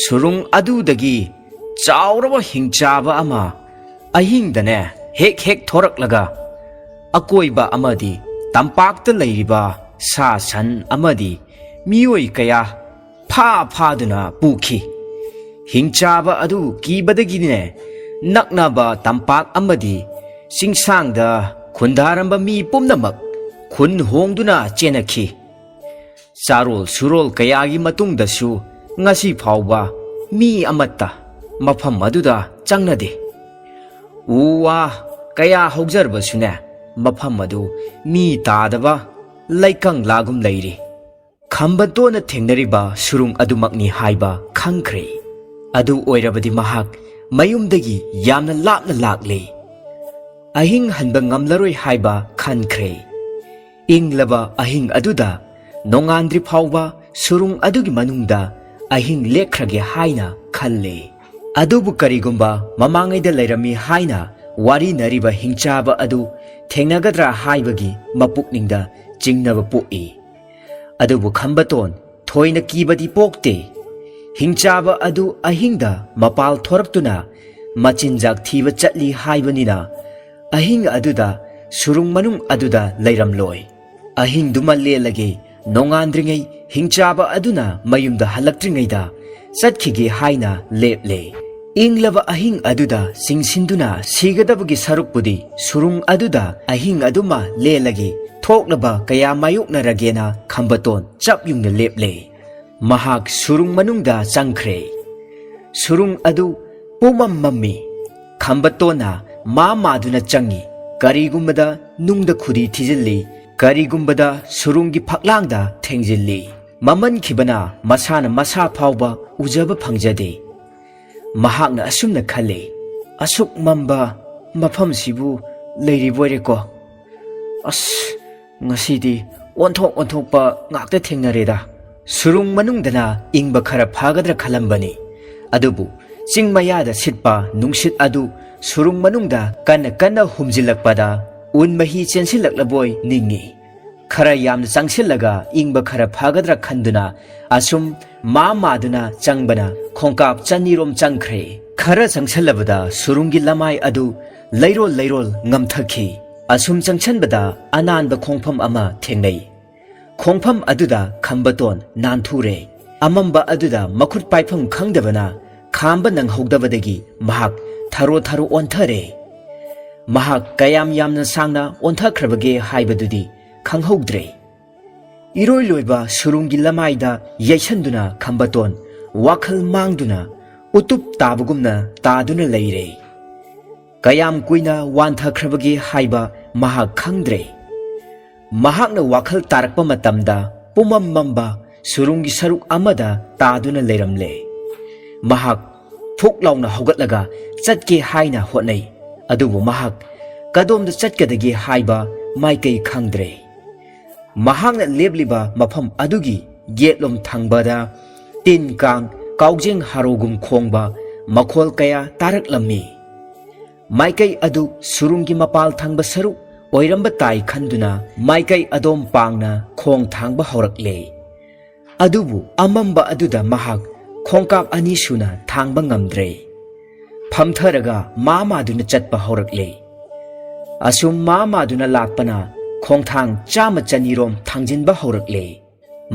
ꯁꯨꯔꯨꯡ ꯑꯗꯨꯗꯒꯤ ꯆꯥꯎꯔꯕ ꯍꯤꯡꯆꯥꯕ ꯑꯃ ꯑꯍꯤꯡꯗꯅꯦ ꯍꯦꯛ ꯍꯦꯛ ꯊꯣꯔꯛꯂꯒ ꯑꯀꯣꯏꯕ ꯑꯃꯗꯤ ꯇꯝꯄꯥꯛꯇ ꯂꯩꯔꯤꯕ ꯁꯥ ꯁꯟ ꯑꯃꯗꯤ ꯃꯤꯑꯣꯏ ꯀꯌꯥ ꯐꯥ ꯐꯥꯗꯨꯅ ꯄꯨꯈꯤ꯫ ꯍꯤꯡꯆꯥꯕ ꯑꯗꯨ ꯀꯤꯕꯗꯒꯤꯅꯦ ꯅꯛꯅꯕ ꯇꯝꯄꯥꯛ ꯑꯃꯗꯤ ꯆꯤꯡꯁꯥꯡꯗ ꯈꯨꯟꯗꯥꯔꯝꯕ ꯃꯤ ꯄꯨꯝꯅꯃꯛ ꯈꯨꯟ ꯍꯣꯡꯗꯨꯅ ꯆꯦꯟꯅꯈꯤ꯫ ꯆꯥꯔꯣꯜ ꯁꯨꯔꯣꯜ ꯀꯌꯥꯒꯤ ꯃꯇꯨꯡꯗꯁꯨ ꯉꯁꯤ ꯐꯥꯎꯕ ꯃꯤ ꯑꯃꯠꯇ ꯃꯐꯝ ꯑꯗꯨꯗ ꯆꯪꯅꯗꯦ꯫ ꯎ ꯋꯥ ꯀꯌꯥ ꯍꯧꯖꯔꯕꯁꯨꯅꯦ ꯃꯐꯝ ꯑꯗꯨ ꯃꯤ ꯇꯥꯗꯕ ꯂꯩꯀꯪꯂꯥꯒꯨꯝ ꯂꯩꯔꯤ꯫ ꯈꯝꯕꯇꯣꯟꯅ ꯊꯦꯡꯅꯔꯤꯕ ꯁꯨꯔꯨꯡ ꯑꯗꯨꯃꯛꯅꯤ ꯍꯥꯏꯕ ꯈꯪꯈ꯭ꯔꯦ꯫ ꯑꯗꯨ ꯑꯣꯏꯔꯕꯗꯤ ꯃꯍꯥꯛ ꯃꯌꯨꯝꯗꯒꯤ ꯌꯥꯝꯅ ꯂꯥꯞꯅ ꯂꯥꯛꯂꯦ꯫ ꯑꯍꯤꯡ ꯍꯟꯕ ꯉꯝꯂꯔꯣꯏ ꯍꯥꯏꯕ ꯈꯟꯈ꯭ꯔꯦ꯫ ꯏꯪꯂꯕ ꯑꯍꯤꯡ ꯑꯗꯨꯗ ꯅꯣꯡꯉꯥꯟꯗ꯭ꯔꯤ ꯐꯥꯎꯕ ꯁꯨꯔꯨꯡ ꯑꯗꯨꯒꯤ ꯃꯅꯨꯡꯗ ꯑꯍꯤꯡ ꯂꯦꯛꯈ꯭ꯔꯒꯦ ꯍꯥꯏꯅ ꯈꯜꯂꯦ꯫ ꯑꯗꯨꯕꯨ ꯀꯔꯤꯒꯨꯝꯕ ꯃꯃꯥꯡꯉꯩꯗ ꯂꯩꯔꯝꯃꯤ ꯍꯥꯏꯅ ꯋꯥꯔꯤꯅꯔꯤꯕ ꯍꯤꯡꯆꯥꯕ ꯑꯗꯨ ꯊꯦꯡꯅꯒꯗ꯭ꯔꯥ ꯍꯥꯏꯕꯒꯤ ꯃꯄꯨꯛꯅꯤꯡꯗ ꯆꯤꯡꯅꯕ ꯄꯣꯛꯏ꯫ ꯑꯗꯨꯕꯨ ꯈꯝꯕꯇꯣꯟ ꯊꯣꯏꯅ ꯀꯤꯕꯗꯤ ꯄꯣꯛꯇꯦ꯫ ꯍꯤꯡꯆꯥꯕ ꯑꯗꯨ ꯑꯍꯤꯡꯗ ꯃꯄꯥꯜ ꯊꯣꯔꯛꯇꯨꯅ ꯃꯆꯤꯟꯖꯥꯛ ꯊꯤꯕ ꯆꯠꯂꯤ ꯍꯥꯏꯕꯅꯤꯅ ꯑꯍꯤꯡ ꯑꯗꯨꯗ ꯁꯨꯔꯨꯡ ꯃꯅꯨꯡ ꯑꯗꯨꯗ ꯂꯩꯔꯝꯂꯣꯏ꯫ ꯑꯍꯤꯡꯗꯨꯃ ꯂꯦꯜꯂꯒꯦ, ꯅꯣꯡꯉꯥꯟꯗ꯭ꯔꯤꯉꯩ ꯍꯤꯡꯆꯥꯕ ꯑꯗꯨꯅ ꯃꯌꯨꯝꯗ ꯍꯜꯂꯛꯇ꯭ꯔꯤꯉꯩꯗ ꯆꯠꯈꯤꯒꯦ ꯍꯥꯏꯅ ꯂꯦꯞꯂꯦ꯫ ꯏꯪꯂꯕ ꯑꯍꯤꯡ ꯑꯗꯨꯗ ꯆꯤꯡꯁꯤꯟꯗꯨꯅ ꯁꯤꯒꯗꯕꯒꯤ ꯁꯔꯨꯛꯄꯨꯗꯤ ꯁꯨꯔꯨꯡ ꯑꯗꯨꯗ ꯑꯍꯤꯡ ꯑꯗꯨꯃ ꯂꯦꯜꯂꯒꯦ, ꯊꯣꯛꯂꯕ ꯀꯌꯥ ꯃꯥꯌꯣꯛꯅꯔꯒꯦꯅ ꯈꯝꯕꯇꯣꯟ ꯆꯞ ꯌꯨꯡꯅ ꯂꯦꯞꯂꯦ꯫ ꯃꯍꯥꯛ ꯁꯨꯔꯨꯡ ꯃꯅꯨꯡꯗ ꯆꯪꯈ꯭ꯔꯦ꯫ ꯁꯨꯔꯨꯡ ꯑꯗꯨ ꯄꯨꯝꯃꯝ ꯃꯝꯃꯤ꯫ ꯈꯝꯕꯇꯣꯟꯅ ꯃꯥ ꯃꯥꯗꯨꯅ ꯆꯪꯉꯤ꯫ ꯀꯔꯤꯒꯨꯝꯕꯗ ꯅꯨꯡꯗ ꯈꯨꯗꯤ ꯊꯤꯖꯤꯜꯂꯤ, ꯀꯔꯤꯒꯨꯝꯕꯗ ꯁꯨꯔꯨꯡꯒꯤ ꯐꯛꯂꯥꯡꯗ ꯊꯦꯡꯖꯤꯜꯂꯤ꯫ ꯃꯝꯃꯟꯈꯤꯕꯅ ꯃꯁꯥꯅ ꯃꯁꯥ ꯐꯥꯎꯕ ꯎꯖꯕ ꯐꯪꯖꯗꯦ꯫ ꯃꯍꯥꯛꯅ ꯑꯁꯨꯝꯅ ꯈꯜꯂꯤ, "ꯑꯁꯨꯛ ꯃꯝꯕ ꯃꯐꯝꯁꯤꯕꯨ ꯂꯩꯔꯤꯕꯣꯏꯔꯦꯀꯣ? ꯑꯁ, ꯉꯁꯤꯗꯤ ꯑꯣꯟꯊꯣꯛ ꯑꯣꯟꯊꯣꯛꯄ ꯉꯥꯛꯇ ꯊꯦꯡꯅꯔꯦꯗ꯫" ꯁꯨꯔꯨꯡ ꯃꯅꯨꯡꯗꯅ ꯏꯪꯕ ꯈꯔ ꯐꯒꯗ꯭ꯔꯥ ꯈꯜꯂꯝꯕꯅꯤ꯫ ꯑꯗꯨꯕꯨ ꯆꯤꯡ ꯃꯌꯥꯗ ꯁꯤꯠꯄ ꯅꯨꯡꯁꯤꯠ ꯑꯗꯨ ꯁꯨꯔꯨꯡ ꯃꯅꯨꯡꯗ ꯀꯟꯅ ꯀꯟꯅ ꯍꯨꯝꯖꯤꯜꯂꯛꯄꯗ ꯎꯟ ꯃꯍꯤ ꯆꯦꯟꯁꯤꯜꯂꯛꯂꯕꯣꯏ ꯅꯤꯡꯏ꯫ ꯈꯔ ꯌꯥꯝꯅ ꯆꯪꯁꯤꯜꯂꯒ ꯏꯪꯕ ꯈꯔ ꯐꯒꯗ꯭ꯔꯥ ꯈꯟꯗꯨꯅ ꯑꯁꯨꯝ ꯃꯥ ꯃꯥꯗꯨꯅ ꯆꯪꯕꯅ ꯈꯣꯡꯀꯥꯞ ꯆꯅꯤꯔꯣꯝ ꯆꯪꯈ꯭ꯔꯦ꯫ ꯈꯔ ꯆꯪꯁꯤꯜꯂꯕꯗ ꯁꯨꯔꯨꯡꯒꯤ ꯂꯃꯥꯏ ꯑꯗꯨ ꯂꯩꯔꯣꯜ ꯂꯩꯔꯣꯜ ꯉꯝꯊꯈꯤ꯫ ꯑꯁꯨꯝ ꯆꯪꯁꯤꯟꯕꯗ ꯑꯅꯥꯟꯕ ꯈꯣꯡꯐꯝ ꯑꯃ ꯊꯦꯡꯅꯩ꯫ ꯈꯣꯡꯐꯝ ꯑꯗꯨꯗ ꯈꯝꯕꯇꯣꯟ ꯅꯥꯟꯊꯨꯔꯦ꯫ ꯑꯃꯝꯕ ꯑꯗꯨꯗ ꯃꯈꯨꯠ ꯄꯥꯏꯐꯝ ꯈꯪꯗꯕꯅ ꯈꯥꯝꯕ ꯅꯪꯍꯧꯗꯕꯗꯒꯤ ꯃꯍꯥꯛ ꯊꯔꯣ ꯊꯔꯣ ꯑꯣꯟꯊꯔꯦ꯫ ꯃꯍꯥꯛ ꯀꯌꯥꯝ ꯌꯥꯝꯅ ꯁꯥꯡꯅ ꯑꯣꯟꯊꯈ꯭ꯔꯕꯒꯦ ꯍꯥꯏꯕꯗꯨꯗꯤ ꯈꯪꯍꯧꯗ꯭ꯔꯦ꯫ ꯏꯔꯣꯏ ꯂꯣꯏꯕ ꯁꯨꯔꯨꯡꯒꯤ ꯂꯃꯥꯏꯗ ꯌꯩꯁꯟꯗꯨꯅ ꯈꯝꯕꯇꯣꯟ ꯋꯥꯈꯜ ꯃꯥꯡꯗꯨꯅ ꯎꯇꯨꯞ ꯇꯥꯕꯒꯨꯝꯅ ꯇꯥꯗꯨꯅ ꯂꯩꯔꯦ꯫ ꯀꯌꯥꯝ ꯀꯨꯏꯅ ꯋꯥꯟꯊꯈ꯭ꯔꯕꯒꯦ ꯍꯥꯏꯕ ꯃꯍꯥꯛ ꯈꯪꯗ꯭ꯔꯦ꯫ ꯃꯍꯥꯛꯅ ꯋꯥꯈꯜ ꯇꯥꯔꯛꯄ ꯃꯇꯝꯗ ꯄꯨꯝꯃꯝ ꯃꯝꯕ ꯁꯨꯔꯨꯡꯒꯤ ꯁꯔꯨꯛ ꯑꯃꯗ ꯇꯥꯗꯨꯅ ꯂꯩꯔꯝꯂꯦ꯫ ꯃꯍꯥꯛ ꯐꯨꯛ ꯂꯥꯎꯅ ꯍꯧꯒꯠꯂꯒ ꯆꯠꯀꯦ ꯍꯥꯏꯅ ꯍꯣꯠꯅꯩ, ꯑꯗꯨꯕꯨ ꯃꯍꯥꯛ ꯀꯗꯣꯝꯗ ꯆꯠꯀꯗꯒꯦ ꯍꯥꯏꯕ ꯃꯥꯏꯀꯩ ꯈꯪꯗ꯭ꯔꯦ꯫ ꯃꯍꯥꯛꯅ ꯂꯦꯞꯂꯤꯕ ꯃꯐꯝ ꯑꯗꯨꯒꯤ ꯌꯦꯠꯂꯣꯝ ꯊꯪꯕꯗ ꯇꯤꯟ ꯀꯥꯡ, ꯀꯥꯎꯖꯦꯡ ꯍꯥꯔꯣꯒꯨꯝ ꯈꯣꯡꯕ ꯃꯈꯣꯜ ꯀꯌꯥ ꯇꯥꯔꯛꯂꯝꯃꯤ꯫ ꯃꯥꯏꯀꯩ ꯑꯗꯨ ꯁꯨꯔꯨꯡꯒꯤ ꯃꯄꯥꯜ ꯊꯪꯕ ꯁꯔꯨꯛ ꯑꯣꯏꯔꯝꯕ ꯇꯥꯏ ꯈꯟꯗꯨꯅ ꯃꯥꯏꯀꯩ ꯑꯗꯣꯝ ꯄꯥꯡꯅ ꯈꯣꯡ ꯊꯥꯡꯕ ꯍꯧꯔꯛꯂꯦ꯫ ꯑꯗꯨꯕꯨ ꯑꯃꯝꯕ ꯑꯗꯨꯗ ꯃꯍꯥꯛ ꯈꯣꯡꯀꯥꯞ ꯑꯅꯤ ꯁꯨꯅ ꯊꯥꯡꯕ ꯉꯝꯗ꯭ꯔꯦ꯫ ꯐꯝꯊꯔꯒ ꯃꯥ ꯃꯥꯗꯨꯅ ꯆꯠꯄ ꯍꯧꯔꯛꯂꯦ꯫ ꯑꯁꯨꯝ ꯃꯥ ꯃꯥꯗꯨꯅ ꯂꯥꯛꯄꯅ ꯈꯣꯡꯊꯥꯡ ꯆꯥꯝꯃ ꯆꯅꯤꯔꯣꯝ ꯊꯥꯡꯖꯤꯟꯕ ꯍꯧꯔꯛꯂꯦ꯫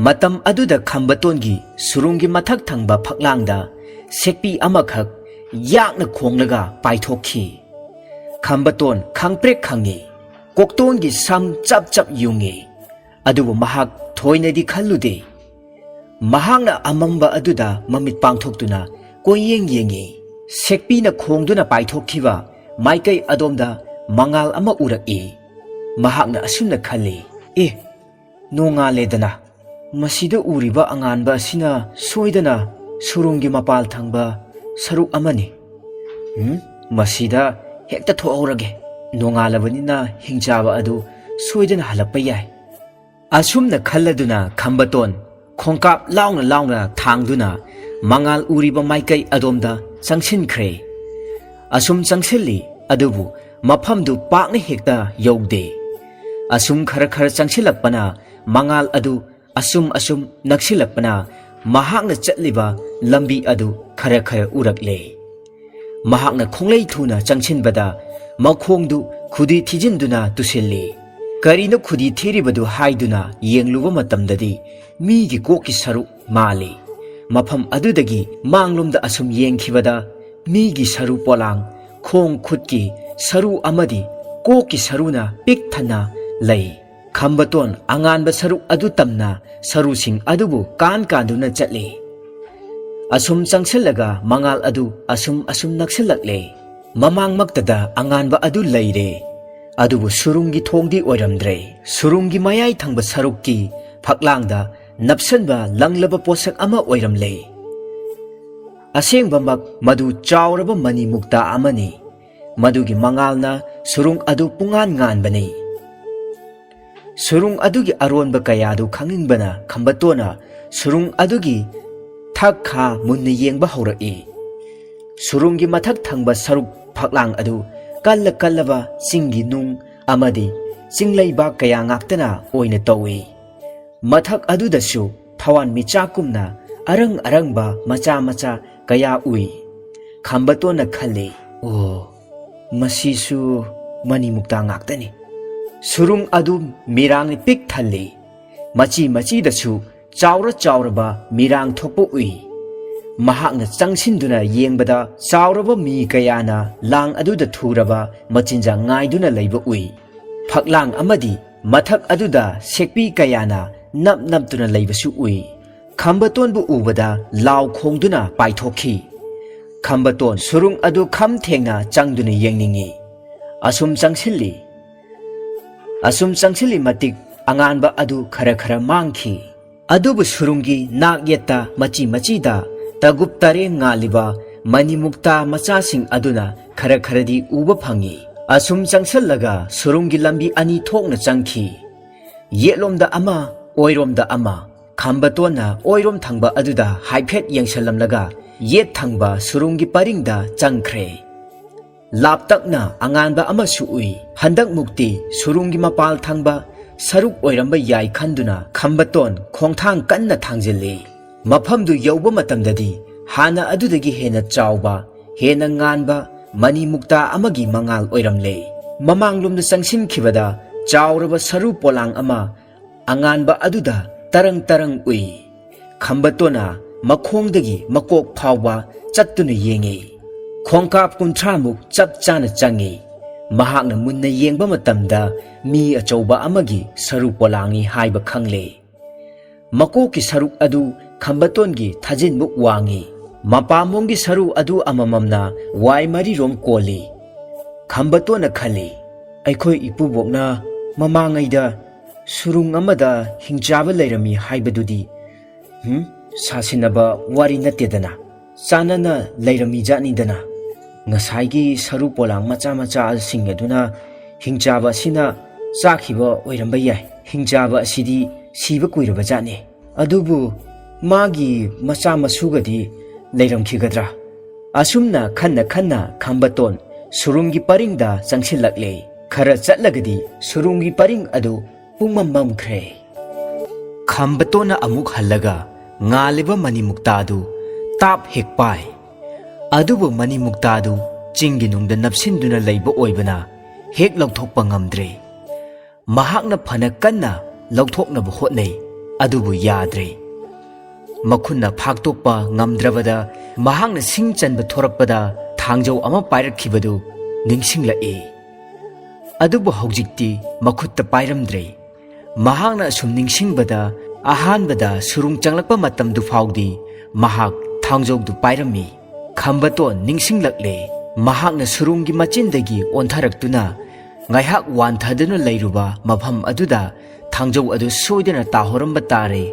ꯃꯇꯝ ꯑꯗꯨꯗ ꯈꯝꯕꯇꯣꯟꯒꯤ ꯁꯨꯔꯨꯡꯒꯤ ꯃꯊꯛ ꯊꯪꯕ ꯐꯛꯂꯥꯡꯗ ꯁꯦꯛꯄꯤ ꯑꯃꯈꯛ ꯌꯥꯛꯅ ꯈꯣꯡꯂꯒ ꯄꯥꯏꯊꯣꯛꯈꯤ꯫ ꯈꯝꯕꯇꯣꯟ ꯈꯪꯄ꯭ꯔꯦꯛ ꯈꯪꯉꯤ꯫ ꯀꯣꯛꯇꯣꯟꯒꯤ ꯁꯝ ꯆꯞ ꯆꯞ ꯌꯨꯡꯉꯤ꯫ ꯑꯗꯨꯕꯨ ꯃꯍꯥꯛ ꯊꯣꯏꯅꯗꯤ ꯈꯜꯂꯨꯗꯦ꯫ ꯃꯍꯥꯛꯅ ꯑꯃꯝꯕ ꯑꯗꯨꯗ ꯃꯃꯤꯠ ꯄꯥꯡꯊꯣꯛꯇꯨꯅ ꯀꯣꯏꯌꯦꯡ ꯌꯦꯡꯉꯤ꯫ ꯁꯦꯛꯄꯤꯅ ꯈꯣꯡꯗꯨꯅ ꯄꯥꯏꯊꯣꯛꯈꯤꯕ ꯃꯥꯏꯀꯩ ꯑꯗꯣꯝꯗ ꯃꯉꯥꯜ ꯑꯃ ꯎꯔꯛꯏ꯫ ꯃꯍꯥꯛꯅ ꯑꯁꯨꯝꯅ ꯈꯜꯂꯤ, "ꯑꯦ, ꯅꯣꯡꯉꯥꯜꯂꯦꯗꯅ꯫ "ꯃꯁꯤꯗ ꯎꯔꯤꯕ ꯑꯉꯥꯟꯕ ꯑꯁꯤꯅ ꯁꯣꯏꯗꯅ ꯁꯨꯔꯨꯡꯒꯤ ꯃꯄꯥꯜ ꯊꯪꯕ ꯁꯔꯨꯛ ꯑꯃꯅꯤ꯫ ꯎꯝ, ꯃꯁꯤꯗ ꯍꯦꯛꯇ ꯊꯣꯛꯍꯧꯔꯒꯦ꯫ ꯅꯣꯡꯉꯥꯜꯂꯕꯅꯤꯅ ꯍꯤꯡꯆꯥꯕ ꯑꯗꯨ ꯁꯣꯏꯗꯅ ꯍꯜꯂꯛꯄ ꯌꯥꯏ"꯫ ꯑꯁꯨꯝꯅ ꯈꯜꯂꯗꯨꯅ ꯈꯝꯕꯇꯣꯟ ꯈꯣꯡꯀꯥꯞ ꯂꯥꯎꯅ ꯂꯥꯎꯅ ꯊꯥꯡꯗꯨꯅ ꯃꯉꯥꯜ ꯎꯔꯤꯕ ꯃꯥꯏꯀꯩ ꯑꯗꯣꯝꯗ ꯆꯪꯁꯤꯟꯈ꯭ꯔꯦ꯫ ꯑꯁꯨꯝ ꯆꯪꯁꯤꯜꯂꯤ, ꯑꯗꯨꯕꯨ ꯃꯐꯝꯗꯨ ꯄꯥꯛꯅ ꯍꯦꯛꯇ ꯌꯧꯗꯦ꯫ ꯑꯁꯨꯝ ꯈꯔ ꯈꯔ ꯆꯪꯁꯤꯜꯂꯛꯄꯅ ꯃꯉꯥꯜ ꯑꯗꯨ ꯑꯁꯨꯝ ꯑꯁꯨꯝ ꯅꯛꯁꯤꯜꯂꯛꯄꯅ ꯃꯍꯥꯛꯅ ꯆꯠꯂꯤꯕ ꯂꯝꯕꯤ ꯑꯗꯨ ꯈꯔ ꯈꯔ ꯎꯔꯛꯂꯦ꯫ ꯃꯍꯥꯛꯅ ꯈꯣꯡꯂꯩ ꯊꯨꯅ ꯆꯪꯁꯤꯟꯕꯗ ꯃꯈꯣꯡꯗꯨ ꯈꯨꯗꯤ ꯊꯤꯖꯤꯟꯗꯨꯅ ꯇꯨꯁꯤꯜꯂꯤ꯫ ꯀꯔꯤꯅꯣ ꯈꯨꯗꯤ ꯊꯤꯔꯤꯕꯗꯨ ꯍꯥꯏꯗꯨꯅ ꯌꯦꯡꯂꯨꯕ ꯃꯇꯝꯗꯗꯤ ꯃꯤꯒꯤ ꯀꯣꯛꯀꯤ ꯁꯔꯨꯛ ꯃꯥꯜꯂꯤ꯫ ꯃꯐꯝ ꯑꯗꯨꯗꯒꯤ ꯃꯥꯡꯂꯣꯝꯗ ꯑꯁꯨꯝ ꯌꯦꯡꯈꯤꯕꯗ ꯃꯤꯒꯤ ꯁꯔꯨ ꯄꯣꯂꯥꯡ, ꯈꯣꯡ ꯈꯨꯠꯀꯤ ꯁꯔꯨ ꯑꯃꯗꯤ ꯀꯣꯛꯀꯤ ꯁꯔꯨꯅ ꯄꯤꯛ ꯊꯟꯅ ꯂꯩ꯫ ꯈꯝꯕꯇꯣꯟ ꯑꯉꯥꯟꯕ ꯁꯔꯨꯛ ꯑꯗꯨ ꯇꯝꯅ ꯁꯔꯨꯁꯤꯡ ꯑꯗꯨꯕꯨ ꯀꯥꯟ ꯀꯥꯟꯗꯨꯅ ꯆꯠꯂꯤ꯫ ꯑꯁꯨꯝ ꯆꯪꯁꯤꯜꯂꯒ ꯃꯉꯥꯜ ꯑꯗꯨ ꯑꯁꯨꯝ ꯑꯁꯨꯝ ꯅꯛꯁꯤꯜꯂꯛꯂꯦ꯫ ꯃꯃꯥꯡꯃꯛꯇꯗ ꯑꯉꯥꯟꯕ ꯑꯗꯨ ꯂꯩꯔꯦ꯫ ꯑꯗꯨꯕꯨ ꯁꯨꯔꯨꯡꯒꯤ ꯊꯣꯡꯗꯤ ꯑꯣꯏꯔꯝꯗ꯭ꯔꯦ꯫ ꯁꯨꯔꯨꯡꯒꯤ ꯃꯌꯥꯏ ꯊꯪꯕ ꯁꯔꯨꯛꯀꯤ ꯐꯛꯂꯥꯡꯗ ꯅꯞꯁꯟꯕ ꯂꯪꯂꯕ ꯄꯣꯠꯁꯛ ꯑꯃ ꯑꯣꯏꯔꯝꯂꯦ꯫ ꯑꯁꯦꯡꯕꯃꯛ ꯃꯗꯨ ꯆꯥꯎꯔꯕ ꯃꯅꯤ ꯃꯨꯛꯇꯥ ꯑꯃꯅꯤ꯫ ꯃꯗꯨꯒꯤ ꯃꯉꯥꯜꯅ ꯁꯨꯔꯨꯡ ꯑꯗꯨ ꯄꯨꯡꯉꯥꯟ ꯉꯥꯟꯕꯅꯤ꯫ ꯁꯨꯔꯨꯡ ꯑꯗꯨꯒꯤ ꯑꯔꯣꯟꯕ ꯀꯌꯥꯗꯨ ꯈꯪꯅꯤꯡꯕꯅ ꯈꯝꯕꯇꯣꯟꯅ ꯁꯨꯔꯨꯡ ꯑꯗꯨꯒꯤ ꯊꯛ ꯈꯥ ꯃꯨꯟꯅ ꯌꯦꯡꯕ ꯍꯧꯔꯛꯏ꯫ ꯁꯨꯔꯨꯡꯒꯤ ꯃꯊꯛ ꯊꯪꯕ ꯁꯔꯨꯛ ꯐꯛꯂꯥꯡ ꯑꯗꯨ ꯀꯜꯂ ꯀꯜꯂꯕ ꯆꯤꯡꯒꯤ ꯅꯨꯡ ꯑꯃꯗꯤ ꯆꯤꯡꯂꯩꯕꯥꯛ ꯀꯌꯥ ꯉꯥꯛꯇꯅ ꯑꯣꯏꯅ ꯇꯧꯏ꯫ ꯃꯊꯛ ꯑꯗꯨꯗꯁꯨ ꯊꯋꯥꯟ ꯃꯤꯆꯥꯛꯀꯨꯝꯅ ꯑꯔꯪ ꯑꯔꯪꯕ ꯃꯆꯥ ꯃꯆꯥ ꯀꯌꯥ ꯎꯏ꯫ ꯈꯝꯕꯇꯣꯟꯅ ꯈꯜꯂꯤ, "ꯑꯣ, ꯃꯁꯤꯁꯨ ꯃꯅꯤ ꯃꯨꯛꯇꯥ ꯉꯥꯛꯇꯅꯤ"꯫ ꯁꯨꯔꯨꯡ ꯑꯗꯨ ꯃꯤꯔꯥꯡꯅ ꯄꯤꯛ ꯊꯜꯂꯤ꯫ ꯃꯆꯤ ꯃꯆꯤꯗꯁꯨ ꯆꯥꯎꯔ ꯆꯥꯎꯔꯕ ꯃꯤꯔꯥꯡ ꯊꯣꯛꯄ ꯎꯏ꯫ ꯃꯍꯥꯛꯅ ꯆꯪꯁꯤꯟꯗꯨꯅ ꯌꯦꯡꯕꯗ ꯆꯥꯎꯔꯕ ꯃꯤ ꯀꯌꯥꯅ ꯂꯥꯡ ꯑꯗꯨꯗ ꯊꯨꯔꯕ ꯃꯆꯤꯟꯖꯥꯛ ꯉꯥꯏꯗꯨꯅ ꯂꯩꯕ ꯎꯏ꯫ ꯐꯛꯂꯥꯡ ꯑꯃꯗꯤ ꯃꯊꯛ ꯑꯗꯨꯗ ꯁꯦꯛꯄꯤ ꯀꯌꯥꯅ ꯅꯞ ꯅꯞꯇꯨꯅ ꯂꯩꯕꯁꯨ ꯎꯏ꯫ ꯈꯝꯕꯇꯣꯟꯕꯨ ꯎꯕꯗ ꯂꯥꯎ ꯈꯣꯡꯗꯨꯅ ꯄꯥꯏꯊꯣꯛꯈꯤ꯫ ꯈꯝꯕꯇꯣꯟ ꯁꯨꯔꯨꯡ ꯑꯗꯨ ꯈꯝ ꯊꯦꯡꯅ ꯆꯪꯗꯨꯅ ꯌꯦꯡꯅꯤꯡꯏ꯫ ꯑꯁꯨꯝ ꯆꯪꯁꯤꯜꯂꯤ꯫ ꯑꯁꯨꯝ ꯆꯪꯁꯤꯜꯂꯤ ꯃꯇꯤꯛ ꯑꯉꯥꯟꯕ ꯑꯗꯨ ꯈꯔ ꯈꯔ ꯃꯥꯡꯈꯤ꯫ ꯑꯗꯨꯕꯨ ꯁꯨꯔꯨꯡꯒꯤ ꯅꯥꯛ ꯌꯦꯠꯇ ꯃꯆꯤ ꯃꯆꯤꯗ ꯇꯒꯨꯞ ꯇꯔꯦꯡ ꯉꯥꯜꯂꯤꯕ ꯃꯅꯤꯃꯨꯛꯇꯥ ꯃꯆꯥꯁꯤꯡ ꯑꯗꯨꯅ ꯈꯔ ꯈꯔꯗꯤ ꯎꯕ ꯐꯪꯏ꯫ ꯑꯁꯨꯝ ꯆꯪꯁꯤꯜꯂꯒ ꯁꯨꯔꯨꯡꯒꯤ ꯂꯝꯕꯤ ꯑꯅꯤ ꯊꯣꯛꯅ ꯆꯪꯈꯤ꯫ ꯌꯦꯠꯂꯣꯝꯗ ꯑꯃ, ꯑꯣꯏꯔꯣꯝꯗ ꯑꯃ꯫ ꯈꯝꯕꯇꯣꯟꯅ ꯑꯣꯏꯔꯣꯝ ꯊꯪꯕ ꯑꯗꯨꯗ ꯍꯥꯏꯐꯦꯠ ꯌꯦꯡꯁꯤꯜꯂꯝꯂꯒ ꯌꯦꯠ ꯊꯪꯕ ꯁꯨꯔꯨꯡꯒꯤ ꯄꯔꯤꯡꯗ ꯆꯪꯈ꯭ꯔꯦ꯫ ꯂꯥꯞꯇꯛꯅ ꯑꯉꯥꯟꯕ ꯑꯃꯁꯨ ꯎꯏ꯫ ꯍꯟꯗꯛꯃꯨꯛꯇꯤ ꯁꯨꯔꯨꯡꯒꯤ ꯃꯄꯥꯜ ꯊꯪꯕ ꯁꯔꯨꯛ ꯑꯣꯏꯔꯝꯕ ꯌꯥꯏ ꯈꯟꯗꯨꯅ ꯈꯝꯕꯇꯣꯟ ꯈꯣꯡꯊꯥꯡ ꯀꯟꯅ ꯊꯥꯡꯖꯤꯜꯂꯤ꯫ ꯃꯐꯝꯗꯨ ꯌꯧꯕ ꯃꯇꯝꯗꯗꯤ ꯍꯥꯟꯅ ꯑꯗꯨꯗꯒꯤ ꯍꯦꯟꯅ ꯆꯥꯎꯕ, ꯍꯦꯟꯅ ꯉꯥꯟꯕ ꯃꯅꯤꯃꯨꯛꯇꯥ ꯑꯃꯒꯤ ꯃꯉꯥꯜ ꯑꯣꯏꯔꯝꯂꯦ꯫ ꯃꯃꯥꯡꯂꯣꯝꯗ ꯆꯪꯁꯤꯟꯈꯤꯕꯗ ꯆꯥꯎꯔꯕ ꯁꯔꯨ ꯄꯣꯂꯥꯡ ꯑꯃ ꯑꯉꯥꯟꯕ ꯑꯗꯨꯗ ꯇꯔꯪ ꯇꯔꯪ ꯎꯏ꯫ ꯈꯝꯕꯇꯣꯟꯅ ꯃꯈꯣꯡꯗꯒꯤ ꯃꯀꯣꯛ ꯐꯥꯎꯕ ꯆꯠꯇꯨꯅ ꯌꯦꯡꯉꯤ꯫ ꯈꯣꯡꯀꯥꯞ ꯀꯨꯟꯊ꯭ꯔꯥꯃꯨꯛ ꯆꯞ ꯆꯥꯅ ꯆꯪꯉꯤ꯫ ꯃꯍꯥꯛꯅ ꯃꯨꯟꯅ ꯌꯦꯡꯕ ꯃꯇꯝꯗ ꯃꯤ ꯑꯆꯧꯕ ꯑꯃꯒꯤ ꯁꯔꯨ ꯄꯣꯂꯥꯡꯅꯤ ꯍꯥꯏꯕ ꯈꯪꯂꯦ꯫ ꯃꯀꯣꯛꯀꯤ ꯁꯔꯨꯛ ꯑꯗꯨ ꯈꯝꯕꯇꯣꯟꯒꯤ ꯊꯥꯖꯤꯟꯃꯨꯛ ꯋꯥꯡꯉꯤ꯫ ꯃꯄꯥꯝꯕꯣꯝꯒꯤ ꯁꯔꯨ ꯑꯗꯨ ꯑꯃꯃꯝꯅ ꯋꯥꯏ ꯃꯔꯤꯔꯣꯝ ꯀꯣꯜꯂꯤ꯫ ꯈꯝꯕꯇꯣꯟꯅ ꯈꯜꯂꯤ, "ꯑꯩꯈꯣꯏ ꯏꯄꯨꯕꯣꯛꯅ ꯃꯃꯥꯡꯉꯩꯗ ꯁꯨꯔꯨꯡ ꯑꯃꯗ ꯍꯤꯡꯆꯥꯕ ꯂꯩꯔꯝꯃꯤ ꯍꯥꯏꯕꯗꯨꯗꯤ, ꯍꯨꯝ, ꯁꯥꯁꯤꯟꯅꯕ ꯋꯥꯔꯤ ꯅꯠꯇꯦꯗꯅ, ꯆꯥꯟꯅꯅ ꯂꯩꯔꯝꯃꯤ ꯖꯥꯠꯅꯤꯗꯅ꯫ ꯉꯁꯥꯏꯒꯤ ꯁꯔꯨ ꯄꯣꯂꯥꯡ ꯃꯆꯥ ꯃꯆꯥꯁꯤꯡ ꯑꯗꯨꯅ ꯍꯤꯡꯆꯥꯕ ꯑꯁꯤꯅ ꯆꯥꯈꯤꯕ ꯑꯣꯏꯔꯝꯕ ꯌꯥꯏ꯫ ꯍꯤꯡꯆꯥꯕ ꯑꯁꯤꯗꯤ ꯁꯤꯕ ꯀꯨꯏꯔꯕ ꯖꯥꯠꯅꯤ꯫ ꯑꯗꯨꯕꯨ ꯃꯥꯒꯤ ꯃꯆꯥ ꯃꯁꯨꯒꯗꯤ ꯂꯩꯔꯝꯈꯤꯒꯗ꯭ꯔꯥ?" ꯑꯁꯨꯝꯅ ꯈꯟꯅ ꯈꯟꯅ ꯈꯝꯕꯇꯣꯟ ꯁꯨꯔꯨꯡꯒꯤ ꯄꯔꯤꯡꯗ ꯆꯪꯁꯤꯜꯂꯛꯂꯦ꯫ ꯈꯔ ꯆꯠꯂꯒꯗꯤ ꯁꯨꯔꯨꯡꯒꯤ ꯄꯔꯤꯡ ꯑꯗꯨ ꯄꯨꯡꯃꯝ ꯃꯝꯈ꯭ꯔꯦ꯫ ꯈꯝꯕꯇꯣꯟꯅ ꯑꯃꯨꯛ ꯍꯜꯂꯒ ꯉꯥꯜꯂꯤꯕ ꯃꯅꯤꯃꯨꯛꯇꯥꯗꯨ ꯇꯥꯞ ꯍꯦꯛ ꯄꯥꯏ꯫ ꯑꯗꯨꯕꯨ ꯃꯅꯤꯃꯨꯛꯇꯥꯗꯨ ꯆꯤꯡꯒꯤ ꯅꯨꯡꯗ ꯅꯞꯁꯤꯟꯗꯨꯅ ꯂꯩꯕ ꯑꯣꯏꯕꯅ ꯍꯦꯛ ꯂꯧꯊꯣꯛꯄ ꯉꯝꯗ꯭ꯔꯦ꯫ ꯃꯍꯥꯛꯅ ꯐꯅ ꯀꯟꯅ ꯂꯧꯊꯣꯛꯅꯕ ꯍꯣꯠꯅꯩ, ꯑꯗꯨꯕꯨ ꯌꯥꯗ꯭ꯔꯦ꯫ ꯃꯈꯨꯠꯅ ꯐꯥꯛꯇꯣꯛꯄ ꯉꯝꯗ꯭ꯔꯕꯗ ꯃꯍꯥꯛꯅ ꯁꯤꯡ ꯆꯟꯕ ꯊꯣꯔꯛꯄꯗ ꯊꯥꯡꯖꯧ ꯑꯃ ꯄꯥꯏꯔꯛꯈꯤꯕꯗꯨ ꯅꯤꯡꯁꯤꯡꯂꯛꯏ꯫ ꯑꯗꯨꯕꯨ ꯍꯧꯖꯤꯛꯇꯤ ꯃꯈꯨꯠꯇ ꯄꯥꯏꯔꯝꯗ꯭ꯔꯦ꯫ ꯃꯍꯥꯛꯅ ꯑꯁꯨꯝ ꯅꯤꯡꯁꯤꯡꯕꯗ ꯑꯍꯥꯟꯕꯗ ꯁꯨꯔꯨꯡ ꯆꯪꯂꯛꯄ ꯃꯇꯝꯗꯨ ꯐꯥꯎꯗꯤ ꯃꯍꯥꯛ ꯊꯥꯡꯖꯧꯗꯨ ꯄꯥꯏꯔꯝꯃꯤ꯫ ꯈꯝꯕꯇꯣꯟ ꯅꯤꯡꯁꯤꯡꯂꯛꯂꯦ꯫ ꯃꯍꯥꯛꯅ ꯁꯨꯔꯨꯡꯒꯤ ꯃꯆꯤꯟꯗꯒꯤ ꯑꯣꯟꯊꯔꯛꯇꯨꯅ ꯉꯥꯏꯍꯥꯛ ꯋꯥꯟꯊꯗꯨꯅ ꯂꯩꯔꯨꯕ ꯃꯐꯝ ꯑꯗꯨꯗ ꯊꯥꯡꯖꯧ ꯑꯗꯨ ꯁꯣꯏꯗꯅ ꯇꯥꯍꯧꯔꯝꯕ ꯇꯥꯔꯦ꯫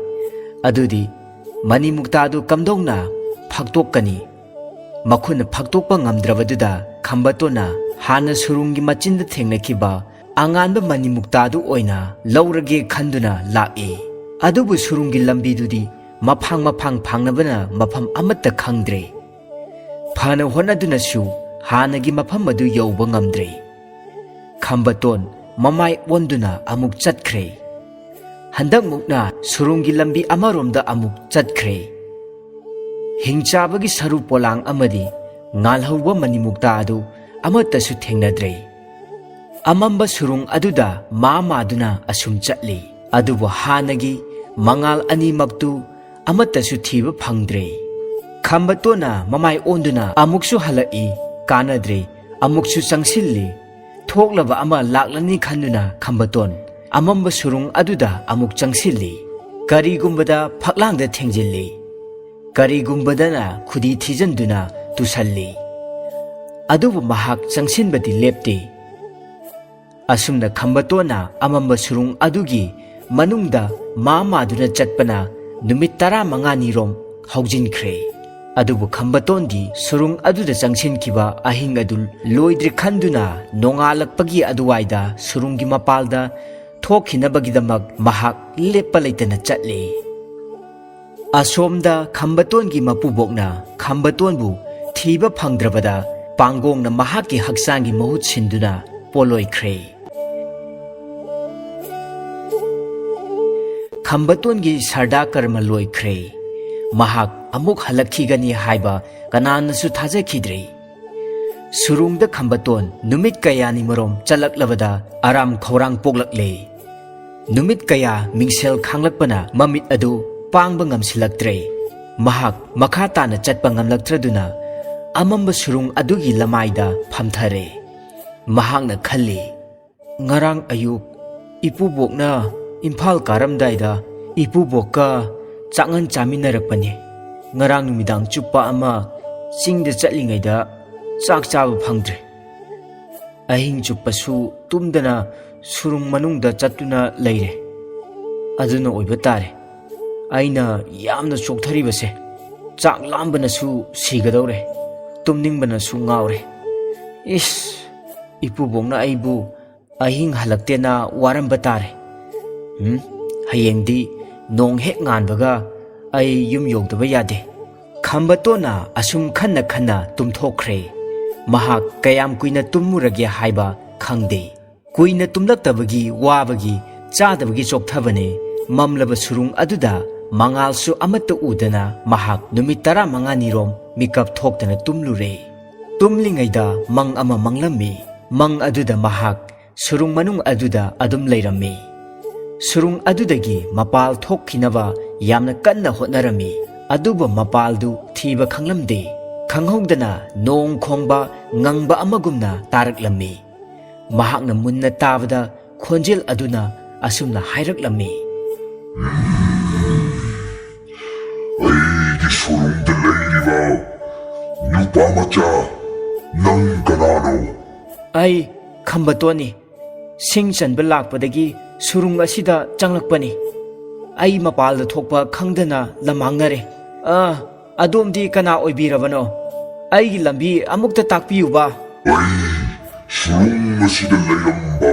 ꯑꯗꯨꯗꯤ ꯃꯅꯤꯃꯨꯛꯇꯥꯗꯨ ꯀꯝꯗꯧꯅ ꯐꯥꯛꯇꯣꯛꯀꯅꯤ? ꯃꯈꯨꯠꯅ ꯐꯥꯛꯇꯣꯛꯄ ꯉꯝꯗ꯭ꯔꯕꯗꯨꯗ ꯈꯝꯕꯇꯣꯟꯅ ꯍꯥꯟꯅ ꯁꯨꯔꯨꯡꯒꯤ ꯃꯆꯤꯟꯗ ꯊꯦꯡꯅꯈꯤꯕ ꯑꯉꯥꯟꯕ ꯃꯅꯤꯃꯨꯛꯇꯥꯗꯨ ꯑꯣꯏꯅ ꯂꯧꯔꯒꯦ ꯈꯟꯗꯨꯅ ꯂꯥꯛꯏ꯫ ꯑꯗꯨꯕꯨ ꯁꯨꯔꯨꯡꯒꯤ ꯂꯝꯕꯤꯗꯨꯗꯤ ꯃꯐꯥꯡ ꯃꯐꯥꯡ ꯐꯥꯡꯅꯕꯅ ꯃꯐꯝ ꯑꯃꯠꯇ ꯈꯪꯗ꯭ꯔꯦ꯫ ꯐꯅ ꯍꯣꯠꯅꯗꯨꯅꯁꯨ ꯍꯥꯟꯅꯒꯤ ꯃꯐꯝ ꯑꯗꯨ ꯌꯧꯕ ꯉꯝꯗ꯭ꯔꯦ꯫ ꯈꯝꯕꯇꯣꯟ ꯃꯃꯥꯏ ꯑꯣꯟꯗꯨꯅ ꯑꯃꯨꯛ ꯆꯠꯈ꯭ꯔꯦ꯫ ꯍꯟꯗꯛꯃꯨꯛꯅ ꯁꯨꯔꯨꯡꯒꯤ ꯂꯝꯕꯤ ꯑꯃꯔꯣꯝꯗ ꯑꯃꯨꯛ ꯆꯠꯈ꯭ꯔꯦ꯫ ꯍꯤꯡꯆꯥꯕꯒꯤ ꯁꯔꯨ ꯄꯣꯂꯥꯡ ꯑꯃꯗꯤ ꯉꯥꯜꯍꯧꯕ ꯃꯅꯤꯃꯨꯛꯇꯥ ꯑꯗꯨ ꯑꯃꯠꯇꯁꯨ ꯊꯦꯡꯅꯗ꯭ꯔꯦ꯫ ꯑꯃꯝꯕ ꯁꯨꯔꯨꯡ ꯑꯗꯨꯗ ꯃꯥ ꯃꯥꯗꯨꯅ ꯑꯁꯨꯝ ꯆꯠꯂꯤ꯫ ꯑꯗꯨꯕꯨ ꯍꯥꯟꯅꯒꯤ ꯃꯉꯥꯜ ꯑꯅꯤꯃꯛꯇꯨ ꯑꯃꯠꯇꯁꯨ ꯊꯤꯕ ꯐꯪꯗ꯭ꯔꯦ꯫ ꯈꯝꯕꯇꯣꯟꯅ ꯃꯃꯥꯏ ꯑꯣꯟꯗꯨꯅ ꯑꯃꯨꯛꯁꯨ ꯍꯜꯂꯛꯏ꯫ ꯀꯥꯟꯅꯗ꯭ꯔꯦ꯫ ꯑꯃꯨꯛꯁꯨ ꯆꯪꯁꯤꯜꯂꯤ꯫ ꯊꯣꯛꯂꯕ ꯑꯃ ꯂꯥꯛꯂꯅꯤ ꯈꯟꯗꯨꯅ ꯈꯝꯕꯇꯣꯟ ꯑꯃꯝꯕ ꯁꯨꯔꯨꯡ ꯑꯗꯨꯗ ꯑꯃꯨꯛ ꯆꯪꯁꯤꯜꯂꯤ꯫ ꯀꯔꯤꯒꯨꯝꯕꯗ ꯐꯛꯂꯥꯡꯗ ꯊꯦꯡꯖꯤꯜꯂꯤ꯫ ꯀꯔꯤꯒꯨꯝꯕꯗꯅ ꯈꯨꯗꯤ ꯊꯤꯖꯤꯟꯗꯨꯅ ꯇꯨꯁꯜꯂꯤ꯫ ꯑꯗꯨꯕꯨ ꯃꯍꯥꯛ ꯆꯪꯁꯤꯟꯕꯗꯤ ꯂꯦꯞꯇꯦ꯫ ꯑꯁꯨꯝꯅ ꯈꯝꯕꯇꯣꯟꯅ ꯑꯃꯝꯕ ꯁꯨꯔꯨꯡ ꯑꯗꯨꯒꯤ ꯃꯅꯨꯡꯗ ꯃꯥ ꯃꯥꯗꯨꯅ ꯆꯠꯄꯅ ꯅꯨꯃꯤꯠ ꯇꯔꯥꯃꯉꯥꯅꯤꯔꯣꯝ ꯍꯧꯖꯤꯟꯈ꯭ꯔꯦ꯫ ꯑꯗꯨꯕꯨ ꯈꯝꯕꯇꯣꯟꯗꯤ ꯁꯨꯔꯨꯡ ꯑꯗꯨꯗ ꯆꯪꯁꯤꯟꯈꯤꯕ ꯑꯍꯤꯡ ꯑꯗꯨ ꯂꯣꯏꯗ꯭ꯔꯤ ꯈꯟꯗꯨꯅ ꯅꯣꯡꯉꯥꯜꯂꯛꯄꯒꯤ ꯑꯗꯨꯋꯥꯏꯗ ꯁꯨꯔꯨꯡꯒꯤ ꯃꯄꯥꯜꯗ ꯊꯣꯛꯈꯤꯅꯕꯒꯤꯗꯃꯛ ꯃꯍꯥꯛ ꯂꯦꯞꯄ ꯂꯩꯇꯅ ꯆꯠꯂꯤ꯫ ꯑꯁꯣꯝꯗ ꯈꯝꯕꯇꯣꯟꯒꯤ ꯃꯄꯨꯕꯣꯛꯅ ꯈꯝꯕꯇꯣꯟꯕꯨ ꯊꯤꯕ ꯐꯪꯗ꯭ꯔꯕꯗ ꯄꯥꯡꯒꯣꯡꯅ ꯃꯍꯥꯛꯀꯤ ꯍꯛꯆꯥꯡꯒꯤ ꯃꯍꯨꯠ ꯁꯤꯟꯗꯨꯅ ꯄꯣꯂꯣꯏꯈ꯭ꯔꯦ꯫ ꯈꯝꯕꯇꯣꯟꯒꯤ ꯁꯔꯗꯥ ꯀꯔꯃ ꯂꯣꯏꯈ꯭ꯔꯦ꯫ ꯃꯍꯥꯛ ꯑꯃꯨꯛ ꯍꯜꯂꯛꯈꯤꯒꯅꯤ ꯍꯥꯏꯕ ꯀꯅꯥꯅꯁꯨ ꯊꯥꯖꯈꯤꯗ꯭ꯔꯦ꯫ ꯁꯨꯔꯨꯡꯗ ꯈꯝꯕꯇꯣꯟ ꯅꯨꯃꯤꯠ ꯀꯌꯥꯅꯤ ꯃꯔꯣꯝ ꯆꯠꯂꯛꯂꯕꯗ ꯑꯔꯥꯝ ꯈꯧꯔꯥꯡ ꯄꯣꯛꯂꯛꯂꯦ꯫ ꯅꯨꯃꯤꯠ ꯀꯌꯥ ꯃꯤꯡꯁꯦꯜ ꯈꯥꯡꯂꯛꯄꯅ ꯃꯃꯤꯠ ꯑꯗꯨ ꯄꯥꯡꯕ ꯉꯝꯁꯤꯜꯂꯛꯇ꯭ꯔꯦ꯫ ꯃꯍꯥꯛ ꯃꯈꯥ ꯇꯥꯅ ꯆꯠꯄ ꯉꯝꯂꯛꯇ꯭ꯔꯗꯨꯅ ꯑꯃꯝꯕ ꯁꯨꯔꯨꯡ ꯑꯗꯨꯒꯤ ꯂꯃꯥꯏꯗ ꯐꯝꯊꯔꯦ꯫ ꯃꯍꯥꯛꯅ ꯈꯜꯂꯤ, "ꯉꯔꯥꯡ ꯑꯌꯨꯛ ꯏꯄꯨꯕꯣꯛꯅ ꯏꯝꯐꯥꯜ ꯀꯥꯔꯝꯗꯥꯏꯗ ꯏꯄꯨꯕꯣꯛꯀ ꯆꯥꯛꯉꯟ ꯆꯥꯃꯤꯟꯅꯔꯛꯄꯅꯤ꯫ ꯉꯔꯥꯡ ꯅꯨꯃꯤꯗꯥꯡ ꯆꯨꯞꯄ ꯑꯃ ꯆꯤꯡꯗ ꯆꯠꯂꯤꯉꯩꯗ ꯆꯥꯛ ꯆꯥꯕ ꯐꯪꯗ꯭ꯔꯦ꯫ ꯑꯍꯤꯡ ꯆꯨꯞꯄꯁꯨ ꯇꯨꯝꯗꯅ ꯁꯨꯔꯨꯡ ꯃꯅꯨꯡꯗ ꯆꯠꯇꯨꯅ ꯂꯩꯔꯦ꯫ ꯑꯗꯨꯅ ꯑꯣꯏꯕ ꯇꯥꯔꯦ꯫ ꯑꯩꯅ ꯌꯥꯝꯅ ꯆꯣꯛꯊꯔꯤꯕꯁꯦ, ꯆꯥꯛ ꯂꯥꯝꯕꯅꯁꯨ ꯁꯤꯒꯗꯧꯔꯦ, ꯇꯨꯝꯅꯤꯡꯕꯅꯁꯨ ꯉꯥꯎꯔꯦ꯫ ꯏꯁ, ꯏꯄꯨꯕꯣꯛꯅ ꯑꯩꯕꯨ ꯑꯍꯤꯡ ꯍꯜꯂꯛꯇꯦꯅ ꯋꯥꯔꯝꯕ ꯇꯥꯔꯦ꯫ ꯎꯝ, ꯍꯌꯦꯡꯗꯤ ꯅꯣꯡ ꯍꯦꯛ ꯉꯥꯟꯕꯒ ꯑꯩ ꯌꯨꯝ ꯌꯧꯗꯕ ꯌꯥꯗꯦ꯫ ꯈꯝꯕꯇꯣꯟꯅ ꯑꯁꯨꯝ ꯈꯟꯅ ꯈꯟꯅ ꯇꯨꯝꯊꯣꯛꯈ꯭ꯔꯦ꯫ ꯃꯍꯥꯛ ꯀꯌꯥꯝ ꯀꯨꯏꯅ ꯇꯨꯝꯃꯨꯔꯒꯦ ꯍꯥꯏꯕ ꯈꯪꯗꯦ꯫ ꯀꯨꯏꯅ ꯇꯨꯝꯂꯛꯇꯕꯒꯤ ꯋꯥꯕꯒꯤ ꯆꯥꯗꯕꯒꯤ ꯆꯣꯛꯊꯕꯅꯦ꯫ ꯃꯝꯂꯕ ꯁꯨꯔꯨꯡ ꯑꯗꯨꯗ ꯃꯉꯥꯜꯁꯨ ꯑꯃꯠꯇ ꯎꯗꯅ ꯃꯍꯥꯛ ꯅꯨꯃꯤꯠ ꯇꯔꯥꯃꯉꯥꯅꯤꯔꯣꯝ ꯃꯤꯀꯞ ꯊꯣꯛꯇꯅ ꯇꯨꯝꯂꯨꯔꯦ꯫ ꯇꯨꯝꯂꯤꯉꯩꯗ ꯃꯪ ꯑꯃ ꯃꯪꯂꯝꯃꯤ꯫ ꯃꯪ ꯑꯗꯨꯗ ꯃꯍꯥꯛ ꯁꯨꯔꯨꯡ ꯃꯅꯨꯡ ꯑꯗꯨꯗ ꯑꯗꯨꯝ ꯂꯩꯔꯝꯃꯤ꯫ ꯁꯨꯔꯨꯡ ꯑꯗꯨꯗꯒꯤ ꯃꯄꯥꯜ ꯊꯣꯛꯈꯤꯅꯕ ꯌꯥꯝꯅ ꯀꯟꯅ ꯍꯣꯠꯅꯔꯝꯃꯤ꯫ ꯑꯗꯨꯕꯨ ꯃꯄꯥꯜꯗꯨ ꯊꯤꯕ ꯈꯪꯂꯝꯗꯦ꯫ ꯈꯪꯍꯧꯗꯅ ꯅꯣꯡ ꯈꯣꯡꯕ ꯉꯪꯕ ꯑꯃꯒꯨꯝꯅ ꯇꯥꯔꯛꯂꯝꯃꯤ꯫ ꯃꯍꯥꯛꯅ ꯃꯨꯟꯅ ꯇꯥꯕꯗ ꯈꯣꯟꯖꯦꯜ ꯑꯗꯨꯅ ꯑꯁꯨꯝꯅ ꯍꯥꯏꯔꯛꯂꯝꯃꯤ꯫ ꯑꯩꯒꯤ ꯁꯨꯔꯨꯡꯗ ꯂꯩꯔꯤꯕ ꯅꯨꯄꯥ ꯃꯆꯥ, ꯅꯪ ꯀꯅꯥꯅꯣ? ꯑꯩ ꯈꯝꯕꯇꯣꯟꯅꯤ꯫ ꯁꯤꯡ ꯆꯟꯕ ꯂꯥꯛꯄꯗꯒꯤ ꯁꯨꯔꯨꯡ ꯑꯁꯤꯗ ꯆꯪꯂꯛꯄꯅꯤ꯫ ꯑꯩ ꯃꯄꯥꯜꯗ ꯊꯣꯛꯄ ꯈꯪꯗꯅ ꯂꯝꯃꯥꯡꯅꯔꯦ꯫ ꯑ, ꯑꯗꯣꯝꯗꯤ ꯀꯅꯥ ꯑꯣꯏꯕꯤꯔꯕꯅꯣ? ꯑꯩꯒꯤ ꯂꯝꯕꯤ ꯑꯃꯨꯛꯇ ꯇꯥꯛꯄꯤꯌꯨꯕ꯫ ꯑꯩ ꯁꯨꯔꯨꯡ ꯑꯁꯤꯗ ꯂꯩꯔꯝꯕ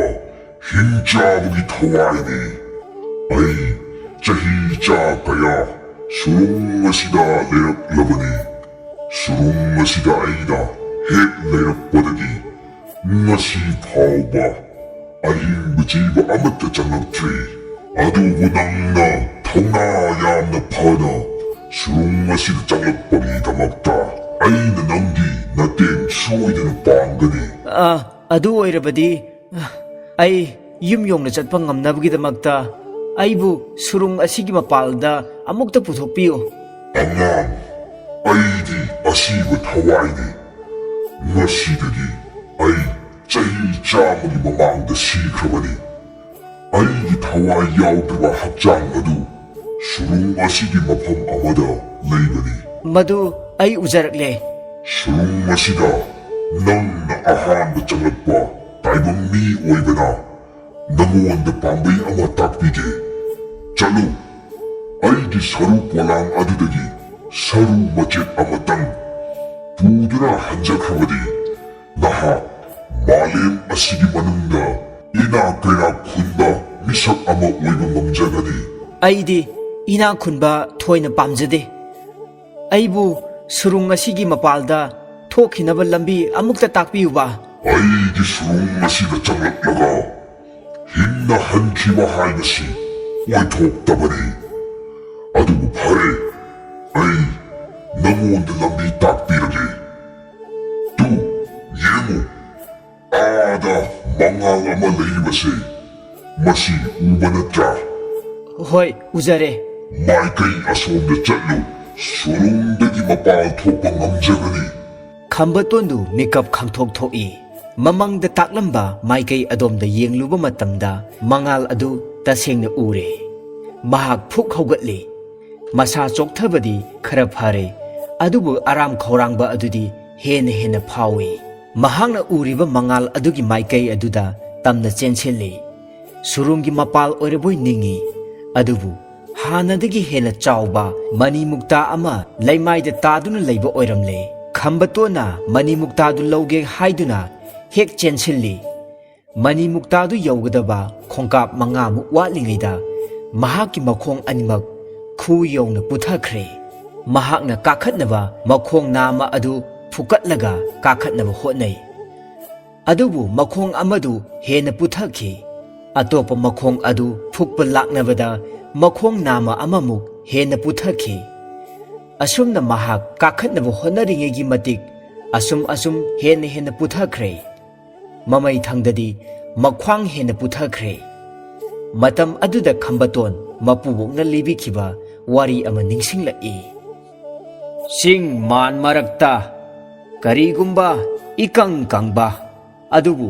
ꯍꯤꯡꯆꯥꯕꯒꯤ ꯊꯋꯥꯏꯅꯤ꯫ ꯑꯩ ꯆꯍꯤ ꯆꯥ ꯀꯌꯥ ꯁꯨꯔꯨꯡ ꯑꯁꯤꯗ ꯂꯩꯔꯛꯂꯕꯅꯤ꯫ ꯁꯨꯔꯨꯡ ꯑꯁꯤꯗ ꯑꯩꯅ ꯍꯦꯛ ꯂꯩꯔꯛꯄꯗꯒꯤ ꯉꯁꯤ ꯐꯥꯎꯕ ꯑꯍꯤꯡꯕ ꯖꯤꯕ ꯑꯃꯠꯇ ꯆꯪꯂꯛꯇ꯭ꯔꯤ꯫ ꯑꯗꯨꯕꯨ ꯅꯪꯅ ꯊꯧꯅꯥ ꯌꯥꯝꯅ ꯐꯅ ꯁꯨꯔꯨꯡ ꯑꯁꯤꯗ ꯆꯪꯂꯛꯄꯒꯤꯗꯃꯛꯇ ꯑꯩꯅ ꯅꯪꯒꯤ ꯃꯇꯦꯡ ꯁꯣꯏꯗꯅ ꯄꯥꯡꯒꯅꯤ꯫ ꯑ, ꯑꯗꯨ ꯑꯣꯏꯔꯕꯗꯤ, ꯑ, ꯑꯩ ꯌꯨꯝ ꯌꯧꯅ ꯆꯠꯄ ꯉꯝꯅꯕꯒꯤꯗꯃꯛꯇ ꯑꯩꯕꯨ ꯁꯨꯔꯨꯡ ꯑꯁꯤꯒꯤ ꯃꯄꯥꯜꯗ ꯑꯃꯨꯛꯇ ꯄꯨꯊꯣꯛꯄꯤꯌꯨ꯫ ꯑꯉꯥꯡ, ꯑꯩꯗꯤ ꯑꯁꯤꯕ ꯊꯋꯥꯏꯅꯤ꯫ ꯉꯁꯤꯗꯒꯤ ꯑꯩ ꯆꯍꯤ ꯆꯥꯝꯃꯒꯤ ꯃꯃꯥꯡꯗ ꯁꯤꯈ꯭ꯔꯕꯅꯤ꯫ ꯑꯩꯒꯤ ꯊꯋꯥꯏ ꯌꯥꯎꯗ꯭ꯔꯕ ꯍꯛꯆꯥꯡ ꯑꯗꯨ ꯁꯨꯔꯨꯡ ꯑꯁꯤꯒꯤ ꯃꯐꯝ ꯑꯃꯗ ꯂꯩꯕꯅꯤ꯫ ꯃꯗꯨ ꯑꯩ ꯎꯖꯔꯛꯂꯦ꯫ ꯁꯨꯔꯨꯡ ꯑꯁꯤꯗ ꯅꯪꯅ ꯑꯍꯥꯟꯕ ꯆꯪꯂꯛꯄ ꯇꯥꯏꯕꯪ ꯃꯤ ꯑꯣꯏꯕꯅ ꯅꯉꯣꯟꯗ ꯄꯥꯝꯕꯩ ꯑꯃ ꯇꯥꯛꯄꯤꯒꯦ꯫ ꯆꯠꯂꯨ, ꯑꯩꯒꯤ ꯁꯔꯨ ꯄꯣꯂꯥꯡ ꯑꯗꯨꯗꯒꯤ ꯁꯔꯨ ꯃꯆꯦꯠ ꯑꯃꯇꯪ ꯄꯨꯗꯨꯅ ꯍꯟꯖꯈ꯭ꯔꯕꯗꯤ ꯅꯍꯥꯛ ꯃꯥꯂꯦꯝ ꯑꯁꯤꯒꯤ ꯃꯅꯨꯡꯗ ꯏꯅꯥꯛ ꯀꯩꯔꯥꯛ ꯈꯨꯟꯕ ꯃꯤꯁꯛ ꯑꯃ ꯑꯣꯏꯕ ꯉꯝꯖꯒꯅꯤ꯫ ꯑꯩꯗꯤ ꯏꯅꯥꯛ ꯈꯨꯟꯕ ꯊꯣꯏꯅ ꯄꯥꯝꯖꯗꯦ꯫ ꯑꯩꯕꯨ ꯁꯨꯔꯨꯡ ꯑꯁꯤꯒꯤ ꯃꯄꯥꯜꯗ ꯊꯣꯛꯈꯤꯅꯕ ꯂꯝꯕꯤ ꯑꯃꯨꯛꯇ ꯇꯥꯛꯄꯤꯌꯨꯕ꯫ ꯑꯩꯒꯤ ꯁꯨꯔꯨꯡ ꯑꯁꯤꯗ ꯆꯪꯂꯛꯂꯒ ꯍꯤꯡꯅ ꯍꯟꯈꯤꯕ ꯍꯥꯏꯕꯁꯤ ꯑꯣꯏꯊꯣꯛꯇꯕꯅꯤ꯫ ꯑꯗꯨꯕꯨ ꯐꯔꯦ, ꯑꯩ ꯅꯉꯣꯟꯗ ꯂꯝꯕꯤ ꯇꯥꯛꯄꯤꯔꯒꯦ꯫ ꯇꯨ, ꯌꯦꯡꯉꯨ, ꯑꯥꯗ ꯃꯉꯥꯜ ꯑꯃ ꯂꯩꯔꯤꯕꯁꯦ, ꯃꯁꯤ ꯎꯕ ꯅꯠꯇ꯭ꯔꯥ? ꯍꯣꯏ, ꯎꯖꯔꯦ꯫ ꯃꯥꯏꯀꯩ ꯑꯁꯣꯝꯗ ꯆꯠꯂꯨ, ꯁꯨꯔꯨꯡꯗꯒꯤ ꯃꯄꯥꯜ ꯊꯣꯛꯄ ꯉꯝꯖꯒꯅꯤ꯫ ꯈꯝꯕꯇꯣꯟꯗꯨ ꯃꯤꯀꯞ ꯈꯪꯊꯣꯛ ꯊꯣꯛꯏ꯫ ꯃꯃꯪꯗ ꯇꯥꯛꯂꯝꯕ ꯃꯥꯏꯀꯩ ꯑꯗꯣꯝꯗ ꯌꯦꯡꯂꯨꯕ ꯃꯇꯝꯗ ꯃꯉꯥꯜ ꯑꯗꯨ ꯇꯁꯦꯡꯅ ꯎꯔꯦ꯫ ꯃꯍꯥꯛ ꯐꯨꯛ ꯍꯧꯒꯠꯂꯤ꯫ ꯃꯁꯥ ꯆꯣꯛꯊꯕꯗꯤ ꯈꯔ ꯐꯔꯦ, ꯑꯗꯨꯕꯨ ꯑꯔꯥꯝ ꯈꯧꯔꯥꯡꯕ ꯑꯗꯨꯗꯤ ꯍꯦꯟꯅ ꯍꯦꯟꯅ ꯐꯥꯎꯏ꯫ ꯃꯍꯥꯛꯅ ꯎꯔꯤꯕ ꯃꯉꯥꯜ ꯑꯗꯨꯒꯤ ꯃꯥꯏꯀꯩ ꯑꯗꯨꯗ ꯇꯝꯅ ꯆꯦꯟꯁꯤꯜꯂꯤ꯫ ꯁꯨꯔꯨꯡꯒꯤ ꯃꯄꯥꯜ ꯑꯣꯏꯔꯕꯣꯏ ꯅꯤꯡꯏ, ꯑꯗꯨꯕꯨ ꯍꯥꯟꯅꯗꯒꯤ ꯍꯦꯟꯅ ꯆꯥꯎꯕ ꯃꯅꯤ ꯃꯨꯛꯇꯥ ꯑꯃ ꯂꯩꯃꯥꯏꯗ ꯇꯥꯗꯨꯅ ꯂꯩꯕ ꯑꯣꯏꯔꯝꯂꯦ꯫ ꯈꯝꯕꯇꯣꯟꯅ ꯃꯅꯤ ꯃꯨꯛꯇꯥꯗꯨ ꯂꯧꯒꯦ ꯍꯥꯏꯗꯨꯅ ꯍꯦꯛ ꯆꯦꯟꯁꯤꯜꯂꯤ꯫ ꯃꯅꯤ ꯃꯨꯛꯇꯥꯗꯨ ꯌꯧꯒꯗꯕ ꯈꯣꯡꯀꯥꯞ ꯃꯉꯥꯃꯨꯛ ꯋꯥꯠꯂꯤꯉꯩꯗ ꯃꯍꯥꯛꯀꯤ ꯃꯈꯣꯡ ꯑꯅꯤꯃꯛ ꯈꯨ ꯌꯧꯅ ꯄꯨꯊꯈ꯭ꯔꯦ꯫ ꯃꯍꯥꯛꯅ ꯀꯥꯈꯠꯅꯕ ꯃꯈꯣꯡ ꯅꯥꯝꯃ ꯑꯗꯨ ꯐꯨꯀꯠꯂꯒ ꯀꯥꯈꯠꯅꯕ ꯍꯣꯠꯅꯩ꯫ ꯑꯗꯨꯕꯨ ꯃꯈꯣꯡ ꯑꯃꯗꯨ ꯍꯦꯟꯅ ꯄꯨꯊꯈꯤ꯫ ꯑꯇꯣꯞꯄ ꯃꯈꯣꯡ ꯑꯗꯨ ꯐꯨꯛꯄ ꯂꯥꯛꯅꯕꯗ ꯃꯈꯣꯡ ꯅꯥꯝꯃ ꯑꯃꯃꯨꯛ ꯍꯦꯟꯅ ꯄꯨꯊꯈꯤ꯫ ꯑꯁꯨꯝꯅ ꯃꯍꯥꯛ ꯀꯥꯈꯠꯅꯕ ꯍꯣꯠꯅꯔꯤꯉꯩꯒꯤ ꯃꯇꯤꯛ ꯑꯁꯨꯝ ꯑꯁꯨꯝ ꯍꯦꯟꯅ ꯍꯦꯟꯅ ꯄꯨꯊꯈ꯭ꯔꯦ꯫ ꯃꯃꯩ ꯊꯪꯗꯗꯤ ꯃꯈ꯭ꯋꯥꯡ ꯍꯦꯟꯅ ꯄꯨꯊꯈ꯭ꯔꯦ꯫ ꯃꯇꯝ ꯑꯗꯨꯗ ꯈꯝꯕꯇꯣꯟ ꯃꯄꯨꯕꯣꯛꯅ ꯂꯤꯕꯤꯈꯤꯕ ꯋꯥꯔꯤ ꯑꯃ ꯅꯤꯡꯁꯤꯡꯂꯛꯏ꯫ ꯆꯤꯡ ꯃꯥꯟ ꯃꯔꯛꯇ ꯀꯔꯤꯒꯨꯝꯕ ꯏꯀꯪ ꯀꯪꯕ, ꯑꯗꯨꯕꯨ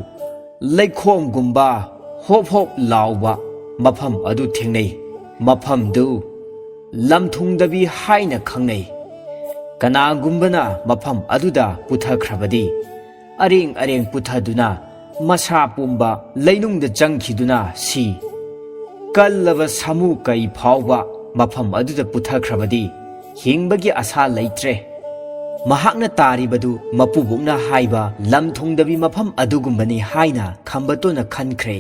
ꯂꯩꯈꯣꯝꯒꯨꯝꯕ ꯍꯣꯞ ꯍꯣꯞ ꯂꯥꯎꯕ ꯃꯐꯝ ꯑꯗꯨ ꯊꯦꯡꯅꯩ꯫ ꯃꯐꯝꯗꯨ ꯂꯝꯊꯨꯡꯗꯕꯤ ꯍꯥꯏꯅ ꯈꯪꯅꯩ꯫ ꯀꯅꯥꯒꯨꯝꯕꯅ ꯃꯐꯝ ꯑꯗꯨꯗ ꯄꯨꯊꯈ꯭ꯔꯕꯗꯤ, ꯑꯔꯦꯡ ꯑꯔꯦꯡ ꯄꯨꯊꯗꯨꯅ ꯃꯁꯥ ꯄꯨꯝꯕ ꯂꯩꯅꯨꯡꯗ ꯆꯪꯈꯤꯗꯨꯅ ꯁꯤ꯫ ꯀꯜꯂꯕ ꯁꯥꯃꯨ ꯀꯩ ꯐꯥꯎꯕ ꯃꯐꯝ ꯑꯗꯨꯗ ꯄꯨꯊꯈ꯭ꯔꯕꯗꯤ ꯍꯤꯡꯕꯒꯤ ꯑꯁꯥ ꯂꯩꯇ꯭ꯔꯦ꯫ ꯃꯍꯥꯛꯅ ꯇꯥꯔꯤꯕꯗꯨ ꯃꯄꯨꯕꯣꯛꯅ ꯍꯥꯏꯕ ꯂꯝ ꯊꯨꯡꯗꯕꯤ ꯃꯐꯝ ꯑꯗꯨꯒꯨꯝꯕꯅꯤ ꯍꯥꯏꯅ ꯈꯝꯕꯇꯣꯟꯅ ꯈꯟꯈ꯭ꯔꯦ꯫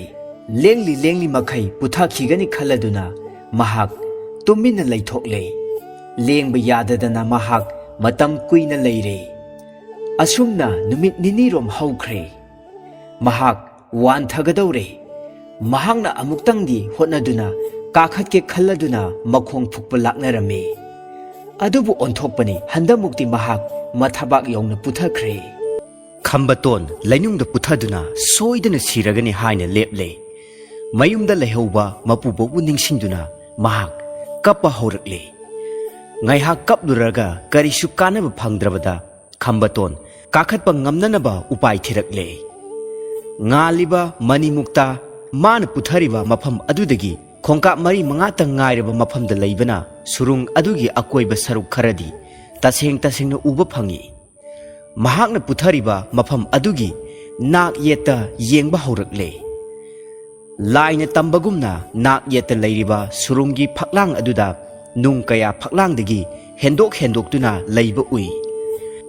ꯂꯦꯡꯂꯤ ꯂꯦꯡꯂꯤ ꯃꯈꯩ ꯄꯨꯊꯈꯤꯒꯅꯤ ꯈꯜꯂꯗꯨꯅ ꯃꯍꯥꯛ ꯇꯨꯃꯤꯟꯅ ꯂꯩꯊꯣꯛꯂꯦ꯫ ꯂꯦꯡꯕ ꯌꯥꯗꯗꯅ ꯃꯍꯥꯛ ꯃꯇꯝ ꯀꯨꯏꯅ ꯂꯩꯔꯦ꯫ ꯑꯁꯨꯝꯅ ꯅꯨꯃꯤꯠ ꯅꯤꯅꯤꯔꯣꯝ ꯍꯧꯈ꯭ꯔꯦ꯫ ꯃꯍꯥꯛ ꯋꯥꯟꯊꯒꯗꯧꯔꯦ꯫ ꯃꯍꯥꯛꯅ ꯑꯃꯨꯛꯇꯪꯗꯤ ꯍꯣꯠꯅꯗꯨꯅ ꯀꯥꯈꯠꯀꯦ ꯈꯜꯂꯗꯨꯅ ꯃꯈꯣꯡ ꯐꯨꯛꯄ ꯂꯥꯛꯅꯔꯝꯃꯤ꯫ ꯑꯗꯨꯕꯨ ꯑꯣꯟꯊꯣꯛꯄꯅꯤ, ꯍꯟꯗꯛꯃꯨꯛꯇꯤ ꯃꯍꯥꯛ ꯃꯊꯕꯥꯛ ꯌꯧꯅ ꯄꯨꯊꯈ꯭ꯔꯦ꯫ ꯈꯝꯕꯇꯣꯟ ꯂꯩꯅꯨꯡꯗ ꯄꯨꯊꯗꯨꯅ ꯁꯣꯏꯗꯅ ꯁꯤꯔꯒꯅꯤ ꯍꯥꯏꯅ ꯂꯦꯞꯂꯦ꯫ ꯃꯌꯨꯝꯗ ꯂꯩꯍꯧꯕ ꯃꯄꯨꯕꯣꯛꯄꯨ ꯅꯤꯡꯁꯤꯡꯗꯨꯅ ꯃꯍꯥꯛ ꯀꯞꯄ ꯍꯧꯔꯛꯂꯦ꯫ ꯉꯥꯏꯍꯥꯛ ꯀꯞꯂꯨꯔꯒ ꯀꯔꯤꯁꯨ ꯀꯥꯟꯅꯕ ꯐꯪꯗ꯭ꯔꯕꯗ ꯈꯝꯕꯇꯣꯟ ꯀꯥꯈꯠꯄ ꯉꯝꯅꯅꯕ ꯎꯄꯥꯏ ꯊꯤꯔꯛꯂꯦ꯫ ꯉꯥꯜꯂꯤꯕ ꯃꯅꯤꯃꯨꯛꯇ ꯃꯥꯅ ꯄꯨꯊꯔꯤꯕ ꯃꯐꯝ ꯑꯗꯨꯗꯒꯤ ꯈꯣꯡꯀꯥꯞ ꯃꯔꯤ ꯃꯉꯥꯇꯪ ꯉꯥꯏꯔꯕ ꯃꯐꯝꯗ ꯂꯩꯕꯅ ꯁꯨꯔꯨꯡ ꯑꯗꯨꯒꯤ ꯑꯀꯣꯏꯕ ꯁꯔꯨꯛ ꯈꯔꯗꯤ ꯇꯁꯦꯡ ꯇꯁꯦꯡꯅ ꯎꯕ ꯐꯪꯏ꯫ ꯃꯍꯥꯛꯅ ꯄꯨꯊꯔꯤꯕ ꯃꯐꯝ ꯑꯗꯨꯒꯤ ꯅꯥꯛ ꯌꯦꯠꯇ ꯌꯦꯡꯕ ꯍꯧꯔꯛꯂꯦ꯫ ꯂꯥꯏꯅ ꯇꯝꯕꯒꯨꯝꯅ ꯅꯥꯛ ꯌꯦꯠꯇ ꯂꯩꯔꯤꯕ ꯁꯨꯔꯨꯡꯒꯤ ꯐꯛꯂꯥꯡ ꯑꯗꯨꯗ ꯅꯨꯡ ꯀꯌꯥ ꯐꯛꯂꯥꯡꯗꯒꯤ ꯍꯦꯟꯗꯣꯛ ꯍꯦꯟꯗꯣꯛꯇꯨꯅ ꯂꯩꯕ ꯎꯏ꯫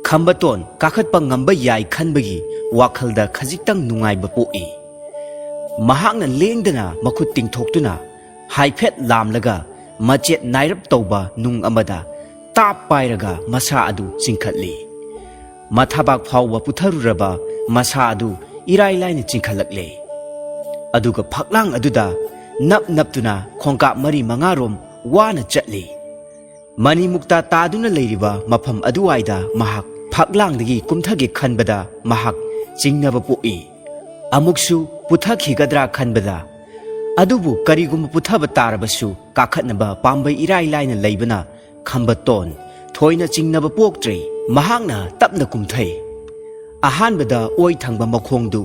ꯈꯝꯕꯇꯣꯟ ꯀꯥꯈꯠꯄ ꯉꯝꯕ ꯌꯥꯏ ꯈꯟꯕꯒꯤ ꯋꯥꯈꯜꯗ ꯈꯖꯤꯛꯇꯪ ꯅꯨꯡꯉꯥꯏꯕ ꯄꯣꯛꯏ꯫ ꯃꯍꯥꯛꯅ ꯂꯦꯡꯗꯅ ꯃꯈꯨꯠ ꯇꯤꯡꯊꯣꯛꯇꯨꯅ ꯍꯥꯏꯐꯦꯠ ꯂꯥꯝꯂꯒ ꯃꯆꯦꯠ ꯅꯥꯏꯔꯞ ꯇꯧꯕ ꯅꯨꯡ ꯑꯃꯗ ꯇꯥꯞ ꯄꯥꯏꯔꯒ ꯃꯁꯥ ꯑꯗꯨ ꯆꯤꯡꯈꯠꯂꯤ꯫ ꯃꯊꯕꯥꯛ ꯐꯥꯎꯕ ꯄꯨꯊꯔꯨꯔꯕ ꯃꯁꯥ ꯑꯗꯨ ꯏꯔꯥꯏ ꯂꯥꯏꯅ ꯆꯤꯡꯈꯠꯂꯛꯂꯦ꯫ ꯑꯗꯨꯒ ꯐꯛꯂꯥꯡ ꯑꯗꯨꯗ ꯅꯞ ꯅꯞꯇꯨꯅ ꯈꯣꯡꯀꯥꯞ ꯃꯔꯤ ꯃꯉꯥꯔꯣꯝ ꯋꯥꯅ ꯆꯠꯂꯤ꯫ ꯃꯅꯤꯃꯨꯛꯇ ꯇꯥꯗꯨꯅ ꯂꯩꯔꯤꯕ ꯃꯐꯝ ꯑꯗꯨꯋꯥꯏꯗ ꯃꯍꯥꯛ ꯐꯛꯂꯥꯡꯗꯒꯤ ꯀꯨꯝꯊꯒꯦ ꯈꯟꯕꯗ ꯃꯍꯥꯛ ꯆꯤꯡꯅꯕ ꯄꯣꯛꯏ꯫ ꯑꯃꯨꯛꯁꯨ ꯄꯨꯊꯈꯤꯒꯗ꯭ꯔꯥ ꯈꯟꯕꯗ, ꯑꯗꯨꯕꯨ ꯀꯔꯤꯒꯨꯝꯕ ꯄꯨꯊꯕ ꯇꯥꯔꯕꯁꯨ ꯀꯥꯈꯠꯅꯕ ꯄꯥꯝꯕꯩ ꯏꯔꯥꯏ ꯂꯥꯏꯅ ꯂꯩꯕꯅ ꯈꯝꯕꯇꯣꯟ ꯊꯣꯏꯅ ꯆꯤꯡꯅꯕ ꯄꯣꯛꯇ꯭ꯔꯦ꯫ ꯃꯍꯥꯛꯅ ꯇꯞꯅ ꯀꯨꯝꯊꯩ꯫ ꯑꯍꯥꯟꯕꯗ ꯑꯣꯏ ꯊꯪꯕ ꯃꯈꯣꯡꯗꯨ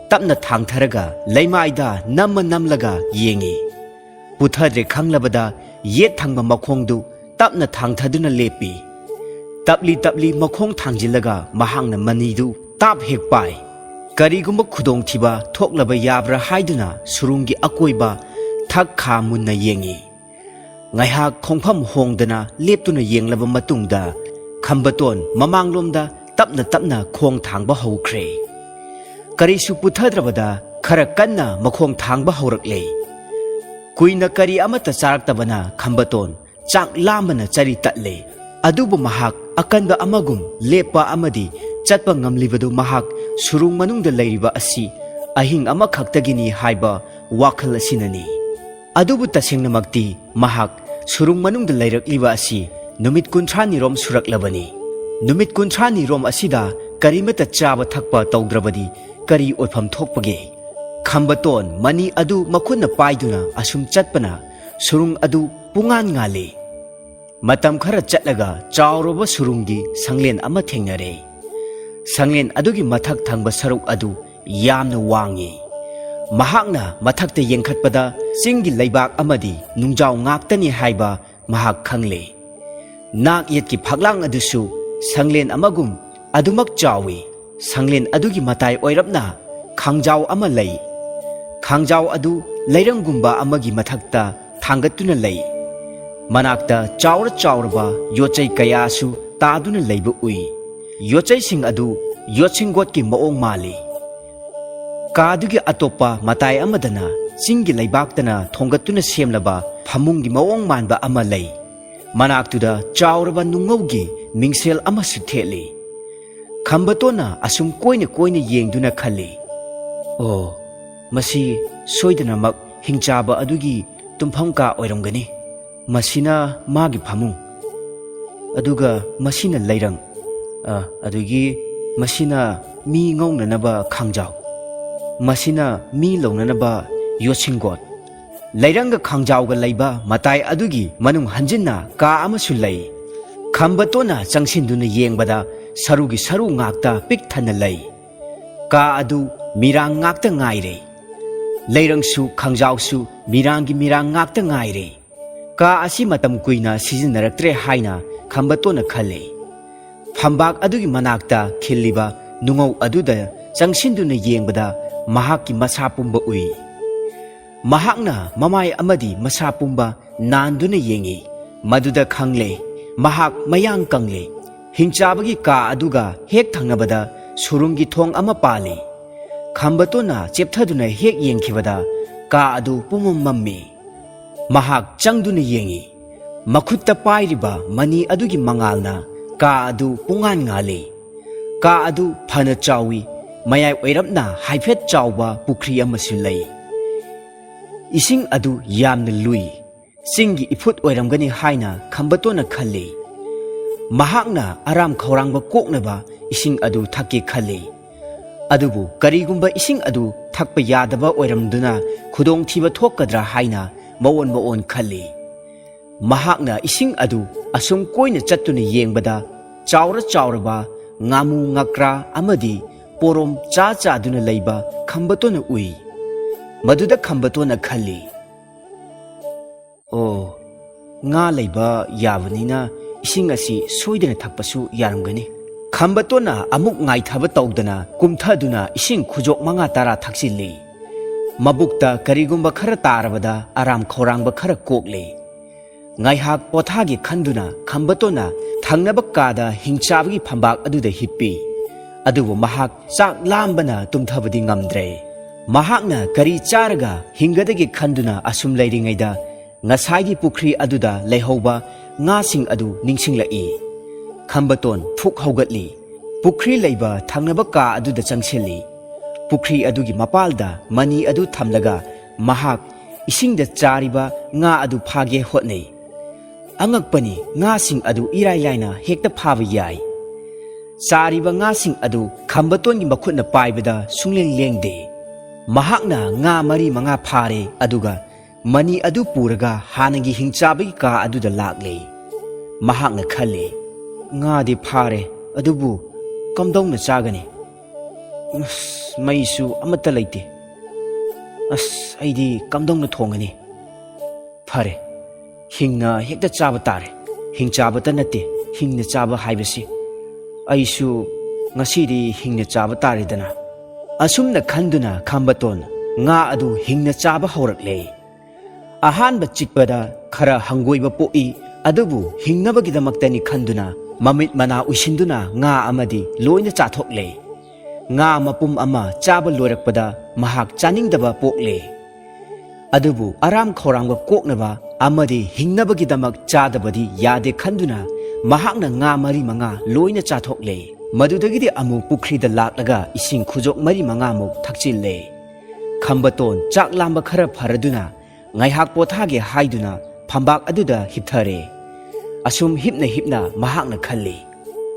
ꯇꯞꯅ ꯊꯥꯡꯊꯔꯒ ꯂꯩꯃꯥꯏꯗ ꯅꯝꯃ ꯅꯝꯂꯒ ꯌꯦꯡꯏ꯫ ꯄꯨꯊꯗ꯭ꯔꯦ ꯈꯪꯂꯕꯗ ꯌꯦꯠ ꯊꯪꯕ ꯃꯈꯣꯡꯗꯨ ꯇꯞꯅ ꯊꯥꯡꯊꯗꯨꯅ ꯂꯦꯞꯄꯤ꯫ ꯇꯞꯂꯤ ꯇꯞꯂꯤ ꯃꯈꯣꯡ ꯊꯥꯡꯖꯤꯜꯂꯒ ꯃꯍꯥꯛꯅ ꯃꯅꯤꯗꯨ ꯇꯥꯞ ꯍꯦꯛ ꯄꯥꯏ꯫ ꯀꯔꯤꯒꯨꯝꯕ ꯈꯨꯗꯣꯡꯊꯤꯕ ꯊꯣꯛꯂꯕ ꯌꯥꯕ꯭ꯔꯥ ꯍꯥꯏꯗꯨꯅ ꯁꯨꯔꯨꯡꯒꯤ ꯑꯀꯣꯏꯕ ꯊꯛ ꯈꯥ ꯃꯨꯟꯅ ꯌꯦꯡꯏ꯫ ꯉꯥꯏꯍꯥꯛ ꯈꯣꯡꯐꯝ ꯍꯣꯡꯗꯅ ꯂꯦꯞꯇꯨꯅ ꯌꯦꯡꯂꯕ ꯃꯇꯨꯡꯗ, ꯈꯝꯕꯇꯣꯟ ꯃꯃꯥꯡꯂꯣꯝꯗ ꯇꯞꯅ ꯇꯞꯅ ꯈꯣꯡ ꯊꯥꯡꯕ ꯍꯧꯈ꯭ꯔꯦ꯫ ꯀꯔꯤꯁꯨ ꯄꯨꯊꯗ꯭ꯔꯕꯗ ꯈꯔ ꯀꯟꯅ ꯃꯈꯣꯡ ꯊꯥꯡꯕ ꯍꯧꯔꯛꯂꯦ꯫ ꯀꯨꯏꯅ ꯀꯔꯤ ꯑꯃꯠꯇ ꯆꯥꯔꯛꯇꯕꯅ ꯈꯝꯕꯇꯣꯟ ꯆꯥꯛ ꯂꯥꯝꯕꯅ ꯆꯔꯤ ꯇꯠꯂꯦ꯫ ꯑꯗꯨꯕꯨ ꯃꯍꯥꯛ ꯑꯀꯟꯕ ꯑꯃꯒꯨꯝ ꯂꯦꯞꯄ ꯑꯃꯗꯤ ꯆꯠꯄ ꯉꯝꯂꯤꯕꯗꯨ ꯃꯍꯥꯛ ꯁꯨꯔꯨꯡ ꯃꯅꯨꯡꯗ ꯂꯩꯔꯤꯕ ꯑꯁꯤ ꯑꯍꯤꯡ ꯑꯃꯈꯛꯇꯒꯤꯅꯤ ꯍꯥꯏꯕ ꯋꯥꯈꯜ ꯑꯁꯤꯅꯅꯤ꯫ ꯑꯗꯨꯕꯨ ꯇꯁꯦꯡꯅꯃꯛꯇꯤ ꯃꯍꯥꯛ ꯁꯨꯔꯨꯡ ꯃꯅꯨꯡꯗ ꯂꯩꯔꯛꯂꯤꯕ ꯑꯁꯤ ꯅꯨꯃꯤꯠ ꯀꯨꯟꯊ꯭ꯔꯥꯅꯤꯔꯣꯝ ꯁꯨꯔꯛꯂꯕꯅꯤ꯫ ꯅꯨꯃꯤꯠ ꯀꯨꯟꯊ꯭ꯔꯥꯅꯤꯔꯣꯝ ꯑꯁꯤꯗ ꯀꯔꯤꯃꯠꯇ ꯆꯥꯕ ꯊꯛꯄ ꯇꯧꯗ꯭ꯔꯕꯗꯤ ꯀꯔꯤ ꯑꯣꯏꯐꯝ ꯊꯣꯛꯄꯒꯦ? ꯈꯝꯕꯇꯣꯟ ꯃꯅꯤ ꯑꯗꯨ ꯃꯈꯨꯠꯅ ꯄꯥꯏꯗꯨꯅ ꯑꯁꯨꯝ ꯆꯠꯄꯅ ꯁꯨꯔꯨꯡ ꯑꯗꯨ ꯄꯨꯡꯉꯥꯟ ꯉꯥꯜꯂꯤ꯫ ꯃꯇꯝ ꯈꯔ ꯆꯠꯂꯒ ꯆꯥꯎꯔꯕ ꯁꯨꯔꯨꯡꯒꯤ ꯁꯪꯂꯦꯟ ꯑꯃ ꯊꯦꯡꯅꯔꯦ꯫ ꯁꯪꯂꯦꯟ ꯑꯗꯨꯒꯤ ꯃꯊꯛ ꯊꯪꯕ ꯁꯔꯨꯛ ꯑꯗꯨ ꯌꯥꯝꯅ ꯋꯥꯡꯉꯤ꯫ ꯃꯍꯥꯛꯅ ꯃꯊꯛꯇ ꯌꯦꯡꯈꯠꯄꯗ ꯆꯤꯡꯒꯤ ꯂꯩꯕꯥꯛ ꯑꯃꯗꯤ ꯅꯨꯡꯖꯥꯎ ꯉꯥꯛꯇꯅꯤ ꯍꯥꯏꯕ ꯃꯍꯥꯛ ꯈꯪꯂꯦ꯫ ꯅꯥꯛ ꯌꯦꯠꯀꯤ ꯐꯛꯂꯥꯡ ꯑꯗꯨꯁꯨ ꯁꯪꯂꯦꯟ ꯑꯃꯒꯨꯝ ꯑꯗꯨꯃꯛ ꯆꯥꯎꯏ꯫ ꯁꯪꯂꯦꯟ ꯑꯗꯨꯒꯤ ꯃꯇꯥꯏ ꯑꯣꯏꯔꯞꯅ ꯈꯥꯡꯖꯥꯎ ꯑꯃ ꯂꯩ꯫ ꯈꯥꯡꯖꯥꯎ ꯑꯗꯨ ꯂꯩꯔꯪꯒꯨꯝꯕ ꯑꯃꯒꯤ ꯃꯊꯛꯇ ꯊꯥꯡꯒꯠꯇꯨꯅ ꯂꯩ꯫ ꯃꯅꯥꯛꯇ ꯆꯥꯎꯔ ꯆꯥꯎꯔꯕ ꯌꯣꯠꯆꯩ ꯀꯌꯥꯁꯨ ꯇꯥꯗꯨꯅ ꯂꯩꯕ ꯎꯏ꯫ ꯌꯣꯠꯆꯩꯁꯤꯡ ꯑꯗꯨ ꯌꯣꯠꯁꯤꯡꯒꯣꯠꯀꯤ ꯃꯑꯣꯡ ꯃꯥꯜꯂꯤ꯫ ꯀꯥꯗꯨꯒꯤ ꯑꯇꯣꯞꯄ ꯃꯇꯥꯏ ꯑꯃꯗꯅ ꯆꯤꯡꯒꯤ ꯂꯩꯕꯥꯛꯇꯅ ꯊꯣꯡꯒꯠꯇꯨꯅ ꯁꯦꯝꯂꯕ ꯐꯃꯨꯡꯒꯤ ꯃꯑꯣꯡ ꯃꯥꯟꯕ ꯑꯃ ꯂꯩ꯫ ꯃꯅꯥꯛꯇꯨꯗ ꯆꯥꯎꯔꯕ ꯅꯨꯡꯉꯧꯒꯤ ꯃꯤꯡꯁꯦꯜ ꯑꯃꯁꯨ ꯊꯦꯠꯂꯤ꯫ ꯈꯝꯕꯇꯣꯟꯅ ꯑꯁꯨꯝ ꯀꯣꯏꯅ ꯀꯣꯏꯅ ꯌꯦꯡꯗꯨꯅ ꯈꯜꯂꯤ, "ꯑꯣ, ꯃꯁꯤ ꯁꯣꯏꯗꯅꯃꯛ ꯍꯤꯡꯆꯥꯕ ꯑꯗꯨꯒꯤ ꯇꯨꯝꯐꯝ ꯀꯥ ꯑꯣꯏꯔꯝꯒꯅꯤ꯫ ꯃꯁꯤꯅ ꯃꯥꯒꯤ ꯐꯃꯨꯡ, ꯑꯗꯨꯒ ꯃꯁꯤꯅ ꯂꯩꯔꯪ, ꯑ, ꯑꯗꯨꯒꯤ ꯃꯁꯤꯅ ꯃꯤ ꯉꯧꯅꯅꯕ ꯈꯥꯡꯖꯥꯎ, ꯃꯁꯤꯅ ꯃꯤ ꯂꯧꯅꯅꯕ ꯌꯣꯠꯁꯤꯡꯒꯣꯠ꯫" ꯂꯩꯔꯪꯒ ꯈꯥꯡꯖꯥꯎꯒ ꯂꯩꯕ ꯃꯇꯥꯏ ꯑꯗꯨꯒꯤ ꯃꯅꯨꯡ ꯍꯟꯖꯤꯟꯅ ꯀꯥ ꯑꯃꯁꯨ ꯂꯩ꯫ ꯈꯝꯕꯇꯣꯟꯅ ꯆꯪꯁꯤꯟꯗꯨꯅ ꯌꯦꯡꯕꯗ ꯁꯔꯨꯒꯤ ꯁꯔꯨ ꯉꯥꯛꯇ ꯄꯤꯛ ꯊꯟꯅ ꯂꯩ꯫ ꯀꯥ ꯑꯗꯨ ꯃꯤꯔꯥꯡ ꯉꯥꯛꯇ ꯉꯥꯏꯔꯦ꯫ ꯂꯩꯔꯪꯁꯨ ꯈꯥꯡꯖꯥꯎꯁꯨ ꯃꯤꯔꯥꯡꯒꯤ ꯃꯤꯔꯥꯡ ꯉꯥꯛꯇ ꯉꯥꯏꯔꯦ꯫ ꯀꯥ ꯑꯁꯤ ꯃꯇꯝ ꯀꯨꯏꯅ ꯁꯤꯖꯤꯟꯅꯔꯛꯇ꯭ꯔꯦ ꯍꯥꯏꯅ ꯈꯝꯕꯇꯣꯟꯅ ꯈꯜꯂꯦ꯫ ꯐꯝꯕꯥꯛ ꯑꯗꯨꯒꯤ ꯃꯅꯥꯛꯇ ꯈꯤꯜꯂꯤꯕ ꯅꯨꯡꯉꯧ ꯑꯗꯨꯗ ꯆꯪꯁꯤꯟꯗꯨꯅ ꯌꯦꯡꯕꯗ ꯃꯍꯥꯛꯀꯤ ꯃꯁꯥ ꯄꯨꯝꯕ ꯎꯏ꯫ ꯃꯍꯥꯛꯅ ꯃꯃꯥꯏ ꯑꯃꯗꯤ ꯃꯁꯥ ꯄꯨꯝꯕ ꯅꯥꯟꯗꯨꯅ ꯌꯦꯡꯏ꯫ ꯃꯗꯨꯗ ꯈꯪꯂꯦ, ꯃꯍꯥꯛ ꯃꯌꯥꯡ ꯀꯪꯂꯦ꯫ ꯍꯤꯡꯆꯥꯕꯒꯤ ꯀꯥ ꯑꯗꯨꯒ ꯍꯦꯛ ꯊꯪꯅꯕꯗ ꯁꯨꯔꯨꯡꯒꯤ ꯊꯣꯡ ꯑꯃ ꯄꯥꯜꯂꯤ꯫ ꯈꯝꯕꯇꯣꯟꯅ ꯆꯦꯞꯊꯗꯨꯅ ꯍꯦꯛ ꯌꯦꯡꯈꯤꯕꯗ ꯀꯥ ꯑꯗꯨ ꯄꯨꯝꯃꯝ ꯃꯝꯃꯤ꯫ ꯃꯍꯥꯛ ꯆꯪꯗꯨꯅ ꯌꯦꯡꯏ꯫ ꯃꯈꯨꯠꯇ ꯄꯥꯏꯔꯤꯕ ꯃꯅꯤ ꯑꯗꯨꯒꯤ ꯃꯉꯥꯜꯅ ꯀꯥ ꯑꯗꯨ ꯄꯨꯡꯉꯥꯟ ꯉꯥꯜꯂꯤ꯫ ꯀꯥ ꯑꯗꯨ ꯐꯅ ꯆꯥꯎꯏ꯫ ꯃꯌꯥꯏ ꯑꯣꯏꯔꯞꯅ ꯍꯥꯏꯐꯦꯠ ꯆꯥꯎꯕ ꯄꯨꯈ꯭ꯔꯤ ꯑꯃꯁꯨ ꯂꯩ꯫ ꯏꯁꯤꯡ ꯑꯗꯨ ꯌꯥꯝꯅ ꯂꯨꯏ꯫ ꯆꯤꯡꯒꯤ ꯏꯐꯨꯠ ꯑꯣꯏꯔꯝꯒꯅꯤ ꯍꯥꯏꯅ ꯈꯝꯕꯇꯣꯟꯅ ꯈꯜꯂꯤ꯫ ꯃꯍꯥꯛꯅ ꯑꯔꯥꯝ ꯈꯧꯔꯥꯡꯕ ꯀꯣꯛꯅꯕ ꯏꯁꯤꯡ ꯑꯗꯨ ꯊꯛꯀꯦ ꯈꯜꯂꯤ꯫ ꯑꯗꯨꯕꯨ ꯀꯔꯤꯒꯨꯝꯕ ꯏꯁꯤꯡ ꯑꯗꯨ ꯊꯛꯄ ꯌꯥꯗꯕ ꯑꯣꯏꯔꯝꯗꯨꯅ ꯈꯨꯗꯣꯡꯊꯤꯕ ꯊꯣꯛꯀꯗ꯭ꯔꯥ ꯍꯥꯏꯅ ꯃꯑꯣꯟ ꯃꯑꯣꯟ ꯈꯜꯂꯤ꯫ ꯃꯍꯥꯛꯅ ꯏꯁꯤꯡ ꯑꯗꯨ ꯑꯁꯨꯝ ꯀꯣꯏꯅ ꯆꯠꯇꯨꯅ ꯌꯦꯡꯕꯗ ꯆꯥꯎꯔ ꯆꯥꯎꯔꯕ ꯉꯥꯃꯨ ꯉꯀ꯭ꯔꯥ ꯑꯃꯗꯤ ꯄꯣꯔꯣꯝ ꯆꯥ ꯆꯥꯗꯨꯅ ꯂꯩꯕ ꯈꯝꯕꯇꯣꯟꯅ ꯎꯏ꯫ ꯃꯗꯨꯗ ꯈꯝꯕꯇꯣꯟꯅ ꯈꯜꯂꯤ, "ꯑꯣ, ꯉꯥ ꯂꯩꯕ ꯌꯥꯕꯅꯤꯅ ꯏꯁꯤꯡ ꯑꯁꯤ ꯁꯣꯏꯗꯅ ꯊꯛꯄꯁꯨ ꯌꯥꯔꯝꯒꯅꯤ"꯫ ꯈꯝꯕꯇꯣꯟꯅ ꯑꯃꯨꯛ ꯉꯥꯏꯊꯕ ꯇꯧꯗꯅ ꯀꯨꯝꯊꯗꯨꯅ ꯏꯁꯤꯡ ꯈꯨꯖꯣꯛ ꯃꯉꯥ ꯇꯔꯥ ꯊꯛꯆꯤꯜꯂꯤ꯫ ꯃꯕꯨꯛꯇ ꯀꯔꯤꯒꯨꯝꯕ ꯈꯔ ꯇꯥꯔꯕꯗ ꯑꯔꯥꯝ ꯈꯧꯔꯥꯡꯕ ꯈꯔ ꯀꯣꯛꯂꯦ꯫ ꯉꯥꯏꯍꯥꯛ ꯄꯣꯊꯥꯒꯦ ꯈꯟꯗꯨꯅ ꯈꯝꯕꯇꯣꯟꯅ ꯊꯪꯅꯕ ꯀꯥꯗ ꯍꯤꯡꯆꯥꯕꯒꯤ ꯐꯝꯕꯥꯛ ꯑꯗꯨꯗ ꯍꯤꯞꯄꯤ꯫ ꯑꯗꯨꯕꯨ ꯃꯍꯥꯛ ꯆꯥꯛ ꯂꯥꯝꯕꯅ ꯇꯨꯝꯊꯕꯗꯤ ꯉꯝꯗ꯭ꯔꯦ꯫ ꯃꯍꯥꯛꯅ ꯀꯔꯤ ꯆꯥꯔꯒ ꯍꯤꯡꯒꯗꯒꯦ ꯈꯟꯗꯨꯅ ꯑꯁꯨꯝ ꯂꯩꯔꯤꯉꯩꯗ ꯉꯁꯥꯏꯒꯤ ꯄꯨꯈ꯭ꯔꯤ ꯑꯗꯨꯗ ꯂꯩꯍꯧꯕ ꯉꯥꯁꯤꯡ ꯑꯗꯨ ꯅꯤꯡꯁꯤꯡꯂꯛꯏ꯫ ꯈꯝꯕꯇꯣꯟ ꯐꯨꯛ ꯍꯧꯒꯠꯂꯤ꯫ ꯄꯨꯈ꯭ꯔꯤ ꯂꯩꯕ ꯊꯪꯅꯕ ꯀꯥ ꯑꯗꯨꯗ ꯆꯪꯁꯤꯜꯂꯤ꯫ ꯄꯨꯈ꯭ꯔꯤ ꯑꯗꯨꯒꯤ ꯃꯄꯥꯜꯗ ꯃꯅꯤ ꯑꯗꯨ ꯊꯝꯂꯒ ꯃꯍꯥꯛ ꯏꯁꯤꯡꯗ ꯆꯥꯔꯤꯕ ꯉꯥ ꯑꯗꯨ ꯐꯥꯒꯦ ꯍꯣꯠꯅꯩ꯫ ꯑꯉꯛꯄꯅꯤ, ꯉꯥꯁꯤꯡ ꯑꯗꯨ ꯏꯔꯥꯏ ꯂꯥꯏꯅ ꯍꯦꯛꯇ ꯐꯥꯕ ꯌꯥꯏ꯫ ꯆꯥꯔꯤꯕ ꯉꯥꯁꯤꯡ ꯑꯗꯨ ꯈꯝꯕꯇꯣꯟꯒꯤ ꯃꯈꯨꯠꯅ ꯄꯥꯏꯕꯗ ꯁꯨꯡꯂꯦꯡ ꯂꯦꯡꯗꯦ꯫ ꯃꯍꯥꯛꯅ ꯉꯥ ꯃꯔꯤ ꯃꯉꯥ ꯐꯥꯔꯦ, ꯑꯗꯨꯒ ꯃꯅꯤ ꯑꯗꯨ ꯄꯨꯔꯒ ꯍꯥꯟꯅꯒꯤ ꯍꯤꯡꯆꯥꯕꯒꯤ ꯀꯥ ꯑꯗꯨꯗ ꯂꯥꯛꯂꯦ꯫ ꯃꯍꯥꯛꯅ ꯈꯜꯂꯦ, "ꯉꯥꯗꯤ ꯐꯥꯔꯦ, ꯑꯗꯨꯕꯨ ꯀꯝꯗꯧꯅ ꯆꯥꯒꯅꯤ? ꯑꯁ, ꯃꯩꯁꯨ ꯑꯃꯠꯇ ꯂꯩꯇꯦ꯫ ꯑꯁ, ꯑꯩꯗꯤ ꯀꯝꯗꯧꯅ ꯊꯣꯡꯒꯅꯤ? ꯐꯔꯦ, ꯍꯤꯡꯅ ꯍꯦꯛꯇ ꯆꯥꯕ ꯇꯥꯔꯦ꯫ ꯍꯤꯡꯆꯥꯕꯇ ꯅꯠꯇꯦ, ꯍꯤꯡꯅ ꯆꯥꯕ ꯍꯥꯏꯕꯁꯤ꯫ ꯑꯩꯁꯨ ꯉꯁꯤꯗꯤ ꯍꯤꯡꯅ ꯆꯥꯕ ꯇꯥꯔꯦꯗꯅ"꯫ ꯑꯁꯨꯝꯅ ꯈꯟꯗꯨꯅ ꯈꯝꯕꯇꯣꯟ ꯉꯥ ꯑꯗꯨ ꯍꯤꯡꯅ ꯆꯥꯕ ꯍꯧꯔꯛꯂꯦ꯫ ꯑꯍꯥꯟꯕ ꯆꯤꯛꯄꯗ ꯈꯔ ꯍꯪꯒꯣꯏꯕ ꯄꯣꯛꯏ, ꯑꯗꯨꯕꯨ ꯍꯤꯡꯅꯕꯒꯤꯗꯃꯛꯇꯅꯤ ꯈꯟꯗꯨꯅ ꯃꯃꯤꯠ ꯃꯅꯥ ꯎꯏꯁꯤꯟꯗꯨꯅ ꯉꯥ ꯑꯃꯗꯤ ꯂꯣꯏꯅ ꯆꯥꯊꯣꯛꯂꯦ꯫ ꯉꯥ ꯃꯄꯨꯝ ꯑꯃ ꯆꯥꯕ ꯂꯣꯏꯔꯛꯄꯗ ꯃꯍꯥꯛ ꯆꯥꯅꯤꯡꯗꯕ ꯄꯣꯛꯂꯦ꯫ ꯑꯗꯨꯕꯨ ꯑꯔꯥꯝ ꯈꯧꯔꯥꯡꯕ ꯀꯣꯛꯅꯕ ꯑꯃꯗꯤ ꯍꯤꯡꯅꯕꯒꯤꯗꯃꯛ ꯆꯥꯗꯕꯗꯤ ꯌꯥꯗꯦ ꯈꯟꯗꯨꯅ ꯃꯍꯥꯛꯅ ꯉꯥ ꯃꯔꯤ ꯃꯉꯥ ꯂꯣꯏꯅ ꯆꯥꯊꯣꯛꯂꯦ꯫ ꯃꯗꯨꯗꯒꯤꯗꯤ ꯑꯃꯨꯛ ꯄꯨꯈ꯭ꯔꯤꯗ ꯂꯥꯛꯂꯒ ꯏꯁꯤꯡ ꯈꯨꯖꯣꯛ ꯃꯔꯤ ꯃꯉꯥꯃꯨꯛ ꯊꯛꯆꯤꯜꯂꯦ꯫ ꯈꯝꯕꯇꯣꯟ ꯆꯥꯛ ꯂꯥꯝꯕ ꯈꯔ ꯐꯔꯗꯨꯅ ꯉꯥꯏꯍꯥꯛ ꯄꯣꯊꯥꯒꯦ ꯍꯥꯏꯗꯨꯅ ꯐꯝꯕꯥꯛ ꯑꯗꯨꯗ ꯍꯤꯞꯊꯔꯦ꯫ ꯑꯁꯨꯝ ꯍꯤꯞꯅ ꯍꯤꯞꯅ ꯃꯍꯥꯛꯅ ꯈꯜꯂꯤ,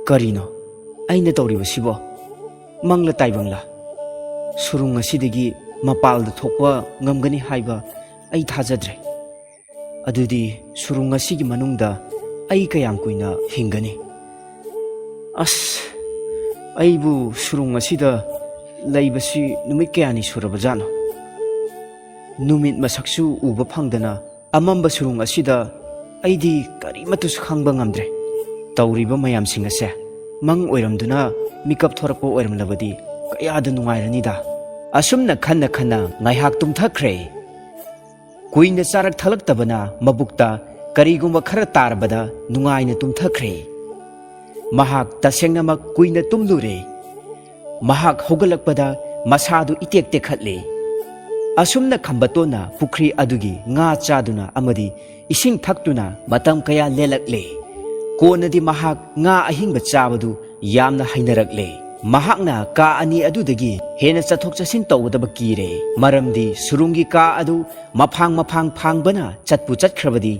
"ꯀꯔꯤꯅꯣ ꯑꯩꯅ ꯇꯧꯔꯤꯕꯁꯤꯕꯣ? ꯃꯪꯂ ꯇꯥꯏꯕꯪꯂ? ꯁꯨꯔꯨꯡ ꯑꯁꯤꯗꯒꯤ ꯃꯄꯥꯜꯗ ꯊꯣꯛꯄ ꯉꯝꯒꯅꯤ ꯍꯥꯏꯕ ꯑꯩ ꯊꯥꯖꯗ꯭ꯔꯦ꯫ ꯑꯗꯨꯗꯤ ꯁꯨꯔꯨꯡ ꯑꯁꯤꯒꯤ ꯃꯅꯨꯡꯗ ꯑꯩ ꯀꯌꯥꯝ ꯀꯨꯏꯅ ꯍꯤꯡꯒꯅꯤ? ꯑꯁ, ꯑꯩꯕꯨ ꯁꯨꯔꯨꯡ ꯑꯁꯤꯗ ꯂꯩꯕꯁꯤ ꯅꯨꯃꯤꯠ ꯀꯌꯥꯅꯤ ꯁꯨꯔꯕꯖꯥꯠꯅꯣ? ꯅꯨꯃꯤꯠ ꯃꯁꯛꯁꯨ ꯎꯕ ꯐꯪꯗꯅ ꯑꯃꯝꯕ ꯁꯨꯔꯨꯡ ꯑꯁꯤꯗ ꯑꯩꯗꯤ ꯀꯔꯤꯃꯠꯇꯁꯨ ꯈꯪꯕ ꯉꯝꯗ꯭ꯔꯦ꯫ ꯇꯧꯔꯤꯕ ꯃꯌꯥꯝꯁꯤꯡ ꯑꯁꯦ ꯃꯪ ꯑꯣꯏꯔꯝꯗꯨꯅ ꯃꯤꯀꯞ ꯊꯣꯔꯛꯄ ꯑꯣꯏꯔꯝꯂꯕꯗꯤ ꯀꯌꯥꯗ ꯅꯨꯡꯉꯥꯏꯔꯅꯤꯗ꯫" ꯑꯁꯨꯝꯅ ꯈꯟꯅ ꯈꯟꯅ ꯉꯥꯏꯍꯥꯛ ꯇꯨꯝꯊꯈ꯭ꯔꯦ꯫ ꯀꯨꯏꯅ ꯆꯥꯔꯛ ꯊꯛꯂꯛꯇꯕꯅ ꯃꯕꯨꯛꯇ ꯀꯔꯤꯒꯨꯝꯕ ꯈꯔ ꯇꯥꯔꯕꯗ ꯅꯨꯡꯉꯥꯏꯅ ꯇꯨꯝꯊꯈ꯭ꯔꯦ꯫ ꯃꯍꯥꯛ ꯇꯁꯦꯡꯅꯃꯛ ꯀꯨꯏꯅ ꯇꯨꯝꯂꯨꯔꯦ꯫ ꯃꯍꯥꯛ ꯍꯧꯒꯠꯂꯛꯄꯗ ꯃꯁꯥꯗꯨ ꯏꯇꯦꯛ ꯇꯦꯛꯈꯠꯂꯦ꯫ ꯑꯁꯨꯝꯅ ꯈꯝꯕꯇꯣꯟꯅ ꯄꯨꯈ꯭ꯔꯤ ꯑꯗꯨꯒꯤ ꯉꯥ ꯆꯥꯗꯨꯅ ꯑꯃꯗꯤ ꯏꯁꯤꯡ ꯊꯛꯇꯨꯅ ꯃꯇꯝ ꯀꯌꯥ ꯂꯦꯜꯂꯛꯂꯦ꯫ ꯀꯣꯟꯅꯗꯤ ꯃꯍꯥꯛ ꯉꯥ ꯑꯍꯤꯡꯕ ꯆꯥꯕꯗꯨ ꯌꯥꯝꯅ ꯍꯩꯅꯔꯛꯂꯦ꯫ ꯃꯍꯥꯛꯅ ꯀꯥ ꯑꯅꯤ ꯑꯗꯨꯗꯒꯤ ꯍꯦꯟꯅ ꯆꯠꯊꯣꯛ ꯆꯠꯁꯤꯟ ꯇꯧꯒꯗꯕ ꯀꯤꯔꯦ, ꯃꯔꯝꯗꯤ ꯁꯨꯔꯨꯡꯒꯤ ꯀꯥ ꯑꯗꯨ ꯃꯐꯥꯡ ꯃꯐꯥꯡ ꯐꯥꯡꯕꯅ ꯆꯠꯄꯨ ꯆꯠꯈ꯭ꯔꯕꯗꯤ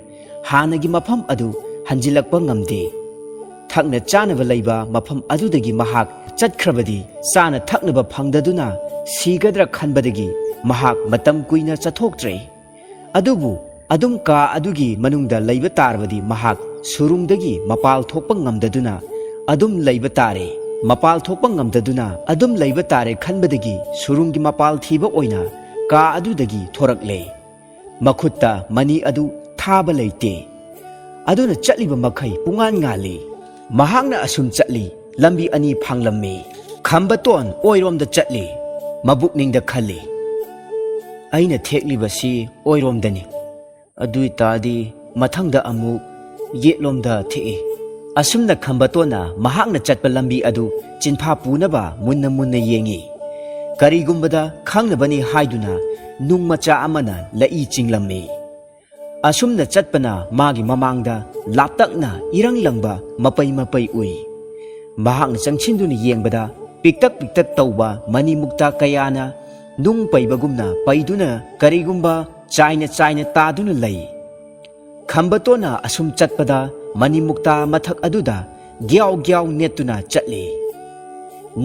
ꯍꯥꯟꯅꯒꯤ ꯃꯐꯝ ꯑꯗꯨ ꯍꯟꯖꯤꯜꯂꯛꯄ ꯉꯝꯗꯦ꯫ ꯊꯛꯅ ꯆꯥꯅꯕ ꯂꯩꯕ ꯃꯐꯝ ꯑꯗꯨꯗꯒꯤ ꯃꯍꯥꯛ ꯆꯠꯈ꯭ꯔꯕꯗꯤ ꯆꯥꯅ ꯊꯛꯅꯕ ꯐꯪꯗꯗꯨꯅ ꯁꯤꯒꯗ꯭ꯔꯥ ꯈꯟꯕꯗꯒꯤ ꯃꯍꯥꯛ ꯃꯇꯝ ꯀꯨꯏꯅ ꯆꯠꯊꯣꯛꯇ꯭ꯔꯦ꯫ ꯑꯗꯨꯕꯨ ꯑꯗꯨꯝ ꯀꯥ ꯑꯗꯨꯒꯤ ꯃꯅꯨꯡꯗ ꯂꯩꯕ ꯇꯥꯔꯕꯗꯤ ꯃꯍꯥꯛ ꯁꯨꯔꯨꯡꯗꯒꯤ ꯃꯄꯥꯜ ꯊꯣꯛꯄ ꯉꯝꯗꯗꯨꯅ ꯑꯗꯨꯝ ꯂꯩꯕ ꯇꯥꯔꯦ꯫ ꯃꯄꯥꯜ ꯊꯣꯛꯄ ꯉꯝꯗꯗꯨꯅ ꯑꯗꯨꯝ ꯂꯩꯕ ꯇꯥꯔꯦ ꯈꯟꯕꯗꯒꯤ ꯁꯨꯔꯨꯡꯒꯤ ꯃꯄꯥꯜ ꯊꯤꯕ ꯑꯣꯏꯅ ꯀꯥ ꯑꯗꯨꯗꯒꯤ ꯊꯣꯔꯛꯂꯦ꯫ ꯃꯈꯨꯠꯇ ꯃꯅꯤ ꯑꯗꯨ ꯊꯥꯕ ꯂꯩꯇꯦ꯫ ꯑꯗꯨꯅ ꯆꯠꯂꯤꯕ ꯃꯈꯩ ꯄꯨꯡꯉꯥꯟ ꯉꯥꯜꯂꯤ꯫ ꯃꯍꯥꯛꯅ ꯑꯁꯨꯝ ꯆꯠꯂꯤ, ꯂꯝꯕꯤ ꯑꯅꯤ ꯐꯥꯡꯂꯝꯃꯤ꯫ ꯈꯝꯕꯇꯣꯟ ꯑꯣꯏꯔꯣꯝꯗ ꯆꯠꯂꯤ꯫ ꯃꯕꯨꯛꯅꯤꯡꯗ ꯈꯜꯂꯤ, "ꯑꯩꯅ ꯊꯦꯛꯂꯤꯕꯁꯤ ꯑꯣꯏꯔꯣꯝꯗꯅꯤ꯫ ꯑꯗꯨ ꯑꯣꯏꯇꯥꯔꯗꯤ ꯃꯊꯪꯗ ꯑꯃꯨꯛ ꯌꯦꯠꯂꯣꯝꯗ ꯊꯦꯛꯏ꯫ ꯑꯁꯨꯝꯅ ꯈꯝꯕꯇꯣꯟꯅ ꯃꯍꯥꯛꯅ ꯆꯠꯄ ꯂꯝꯕꯤ ꯑꯗꯨ ꯆꯤꯟꯐꯥ ꯄꯨꯅꯕ ꯃꯨꯟꯅ ꯃꯨꯟꯅ ꯌꯦꯡꯏ꯫ ꯀꯔꯤꯒꯨꯝꯕꯗ ꯈꯪꯅꯕꯅꯤ ꯍꯥꯏꯗꯨꯅ ꯅꯨꯡ ꯃꯆꯥ ꯑꯃꯅ ꯂꯛꯏ ꯆꯤꯡꯂꯝꯃꯤ꯫ ꯑꯁꯨꯝꯅ ꯆꯠꯄꯅ ꯃꯥꯒꯤ ꯃꯃꯥꯡꯗ ꯂꯥꯞꯇꯛꯅ ꯏꯔꯪ ꯂꯪꯕ ꯃꯄꯩ ꯃꯄꯩ ꯎꯏ꯫ ꯃꯍꯥꯛꯅ ꯆꯪꯁꯤꯟꯗꯨꯅ ꯌꯦꯡꯕꯗ ꯄꯤꯛꯇꯛ ꯄꯤꯛꯇꯛ ꯇꯧꯕ ꯃꯅꯤ ꯃꯨꯛꯇꯥ ꯀꯌꯥꯅ ꯅꯨꯡ ꯄꯩꯕꯒꯨꯝꯅ ꯄꯩꯗꯨꯅ ꯀꯔꯤꯒꯨꯝꯕ ꯆꯥꯏꯅ ꯆꯥꯏꯅ ꯇꯥꯗꯨꯅ ꯂꯩ꯫ ꯈꯝꯕꯇꯣꯟꯅ ꯑꯁꯨꯝ ꯆꯠꯄꯗ ꯃꯅꯤ ꯃꯨꯛꯇꯥ ꯃꯊꯛ ꯑꯗꯨꯗ ꯒ꯭ꯌꯥꯎ ꯒ꯭ꯌꯥꯎ ꯅꯦꯠꯇꯨꯅ ꯆꯠꯂꯤ꯫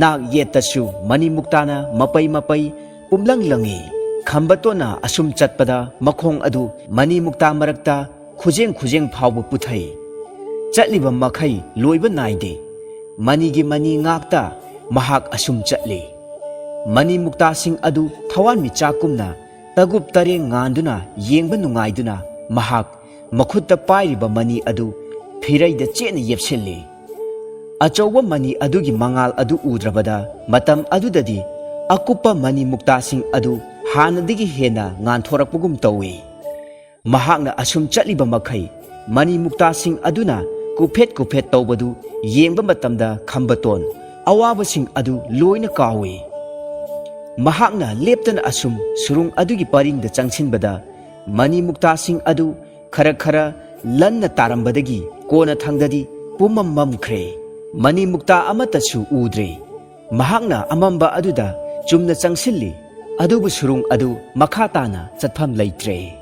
ꯅꯥꯛ ꯌꯦꯠꯇꯁꯨ ꯃꯅꯤ ꯃꯨꯛꯇꯥꯅ ꯃꯄꯩ ꯃꯄꯩ ꯄꯨꯝꯂꯪ ꯂꯪꯏ꯫ ꯈꯝꯕꯇꯣꯟꯅ ꯑꯁꯨꯝ ꯆꯠꯄꯗ ꯃꯈꯣꯡ ꯑꯗꯨ ꯃꯅꯤ ꯃꯨꯛꯇꯥ ꯃꯔꯛꯇ ꯈꯨꯖꯦꯡ ꯈꯨꯖꯦꯡ ꯐꯥꯎꯕ ꯄꯨꯊꯩ꯫ ꯆꯠꯂꯤꯕ ꯃꯈꯩ ꯂꯣꯏꯕ ꯅꯥꯏꯗꯦ꯫ ꯃꯅꯤꯒꯤ ꯃꯅꯤ ꯉꯥꯛꯇ ꯃꯍꯥꯛ ꯑꯁꯨꯝ ꯆꯠꯂꯤ꯫ ꯃꯅꯤ ꯃꯨꯛꯇꯥꯁꯤꯡ ꯑꯗꯨ ꯊꯋꯥꯟꯃꯤꯆꯥꯛꯀꯨꯝꯅ ꯇꯒꯨꯞ ꯇꯔꯦꯡ ꯉꯥꯟꯗꯨꯅ ꯌꯦꯡꯕ ꯅꯨꯡꯉꯥꯏꯗꯨꯅ ꯃꯍꯥꯛ ꯃꯈꯨꯠꯇ ꯄꯥꯏꯔꯤꯕ ꯃꯅꯤ ꯑꯗꯨ ꯐꯤꯔꯩꯗ ꯆꯦꯠꯅ ꯌꯦꯞꯁꯤꯜꯂꯤ꯫ ꯑꯆꯧꯕ ꯃꯅꯤ ꯑꯗꯨꯒꯤ ꯃꯉꯥꯜ ꯑꯗꯨ ꯎꯗ꯭ꯔꯕꯗ ꯃꯇꯝ ꯑꯗꯨꯗꯗꯤ ꯑꯀꯨꯞꯄ ꯃꯅꯤ ꯃꯨꯛꯇꯥꯁꯤꯡ ꯑꯗꯨ ꯍꯥꯟꯅꯗꯒꯤ ꯍꯦꯟꯅ ꯉꯥꯟꯊꯣꯔꯛꯄꯒꯨꯝ ꯇꯧꯏ꯫ ꯃꯍꯥꯛꯅ ꯑꯁꯨꯝ ꯆꯠꯂꯤꯕ ꯃꯈꯩ ꯃꯅꯤ ꯃꯨꯛꯇꯥꯁꯤꯡ ꯑꯗꯨꯅ ꯀꯨꯐꯦꯠ ꯀꯨꯐꯦꯠ ꯇꯧꯕꯗꯨ ꯌꯦꯡꯕ ꯃꯇꯝꯗ ꯈꯝꯕꯇꯣꯟ ꯑꯋꯥꯕꯁꯤꯡ ꯑꯗꯨ ꯂꯣꯏꯅ ꯀꯥꯎꯏ꯫ ꯃꯍꯥꯛꯅ ꯂꯦꯞꯇꯅ ꯑꯁꯨꯝ ꯁꯨꯔꯨꯡ ꯑꯗꯨꯒꯤ ꯄꯔꯤꯡꯗ ꯆꯪꯁꯤꯟꯕꯗ ꯃꯅꯤ ꯃꯨꯛꯇꯥꯁꯤꯡ ꯑꯗꯨ ꯈꯔ ꯈꯔ ꯂꯟꯅ ꯇꯥꯔꯝꯕꯗꯒꯤ ꯀꯣꯟꯅ ꯊꯪꯗꯗꯤ ꯄꯨꯝꯃꯝ ꯃꯝꯈ꯭ꯔꯦ꯫ ꯃꯅꯤ ꯃꯨꯛꯇꯥ ꯑꯃꯠꯇꯁꯨ ꯎꯗ꯭ꯔꯦ꯫ ꯃꯍꯥꯛꯅ ꯑꯃꯝꯕ ꯑꯗꯨꯗ ꯆꯨꯝꯅ ꯆꯪꯁꯤꯜꯂꯤ, ꯑꯗꯨꯕꯨ ꯁꯨꯔꯨꯡ ꯑꯗꯨ ꯃꯈꯥ ꯇꯥꯅ ꯆꯠꯐꯝ ꯂꯩꯇ꯭ꯔꯦ꯫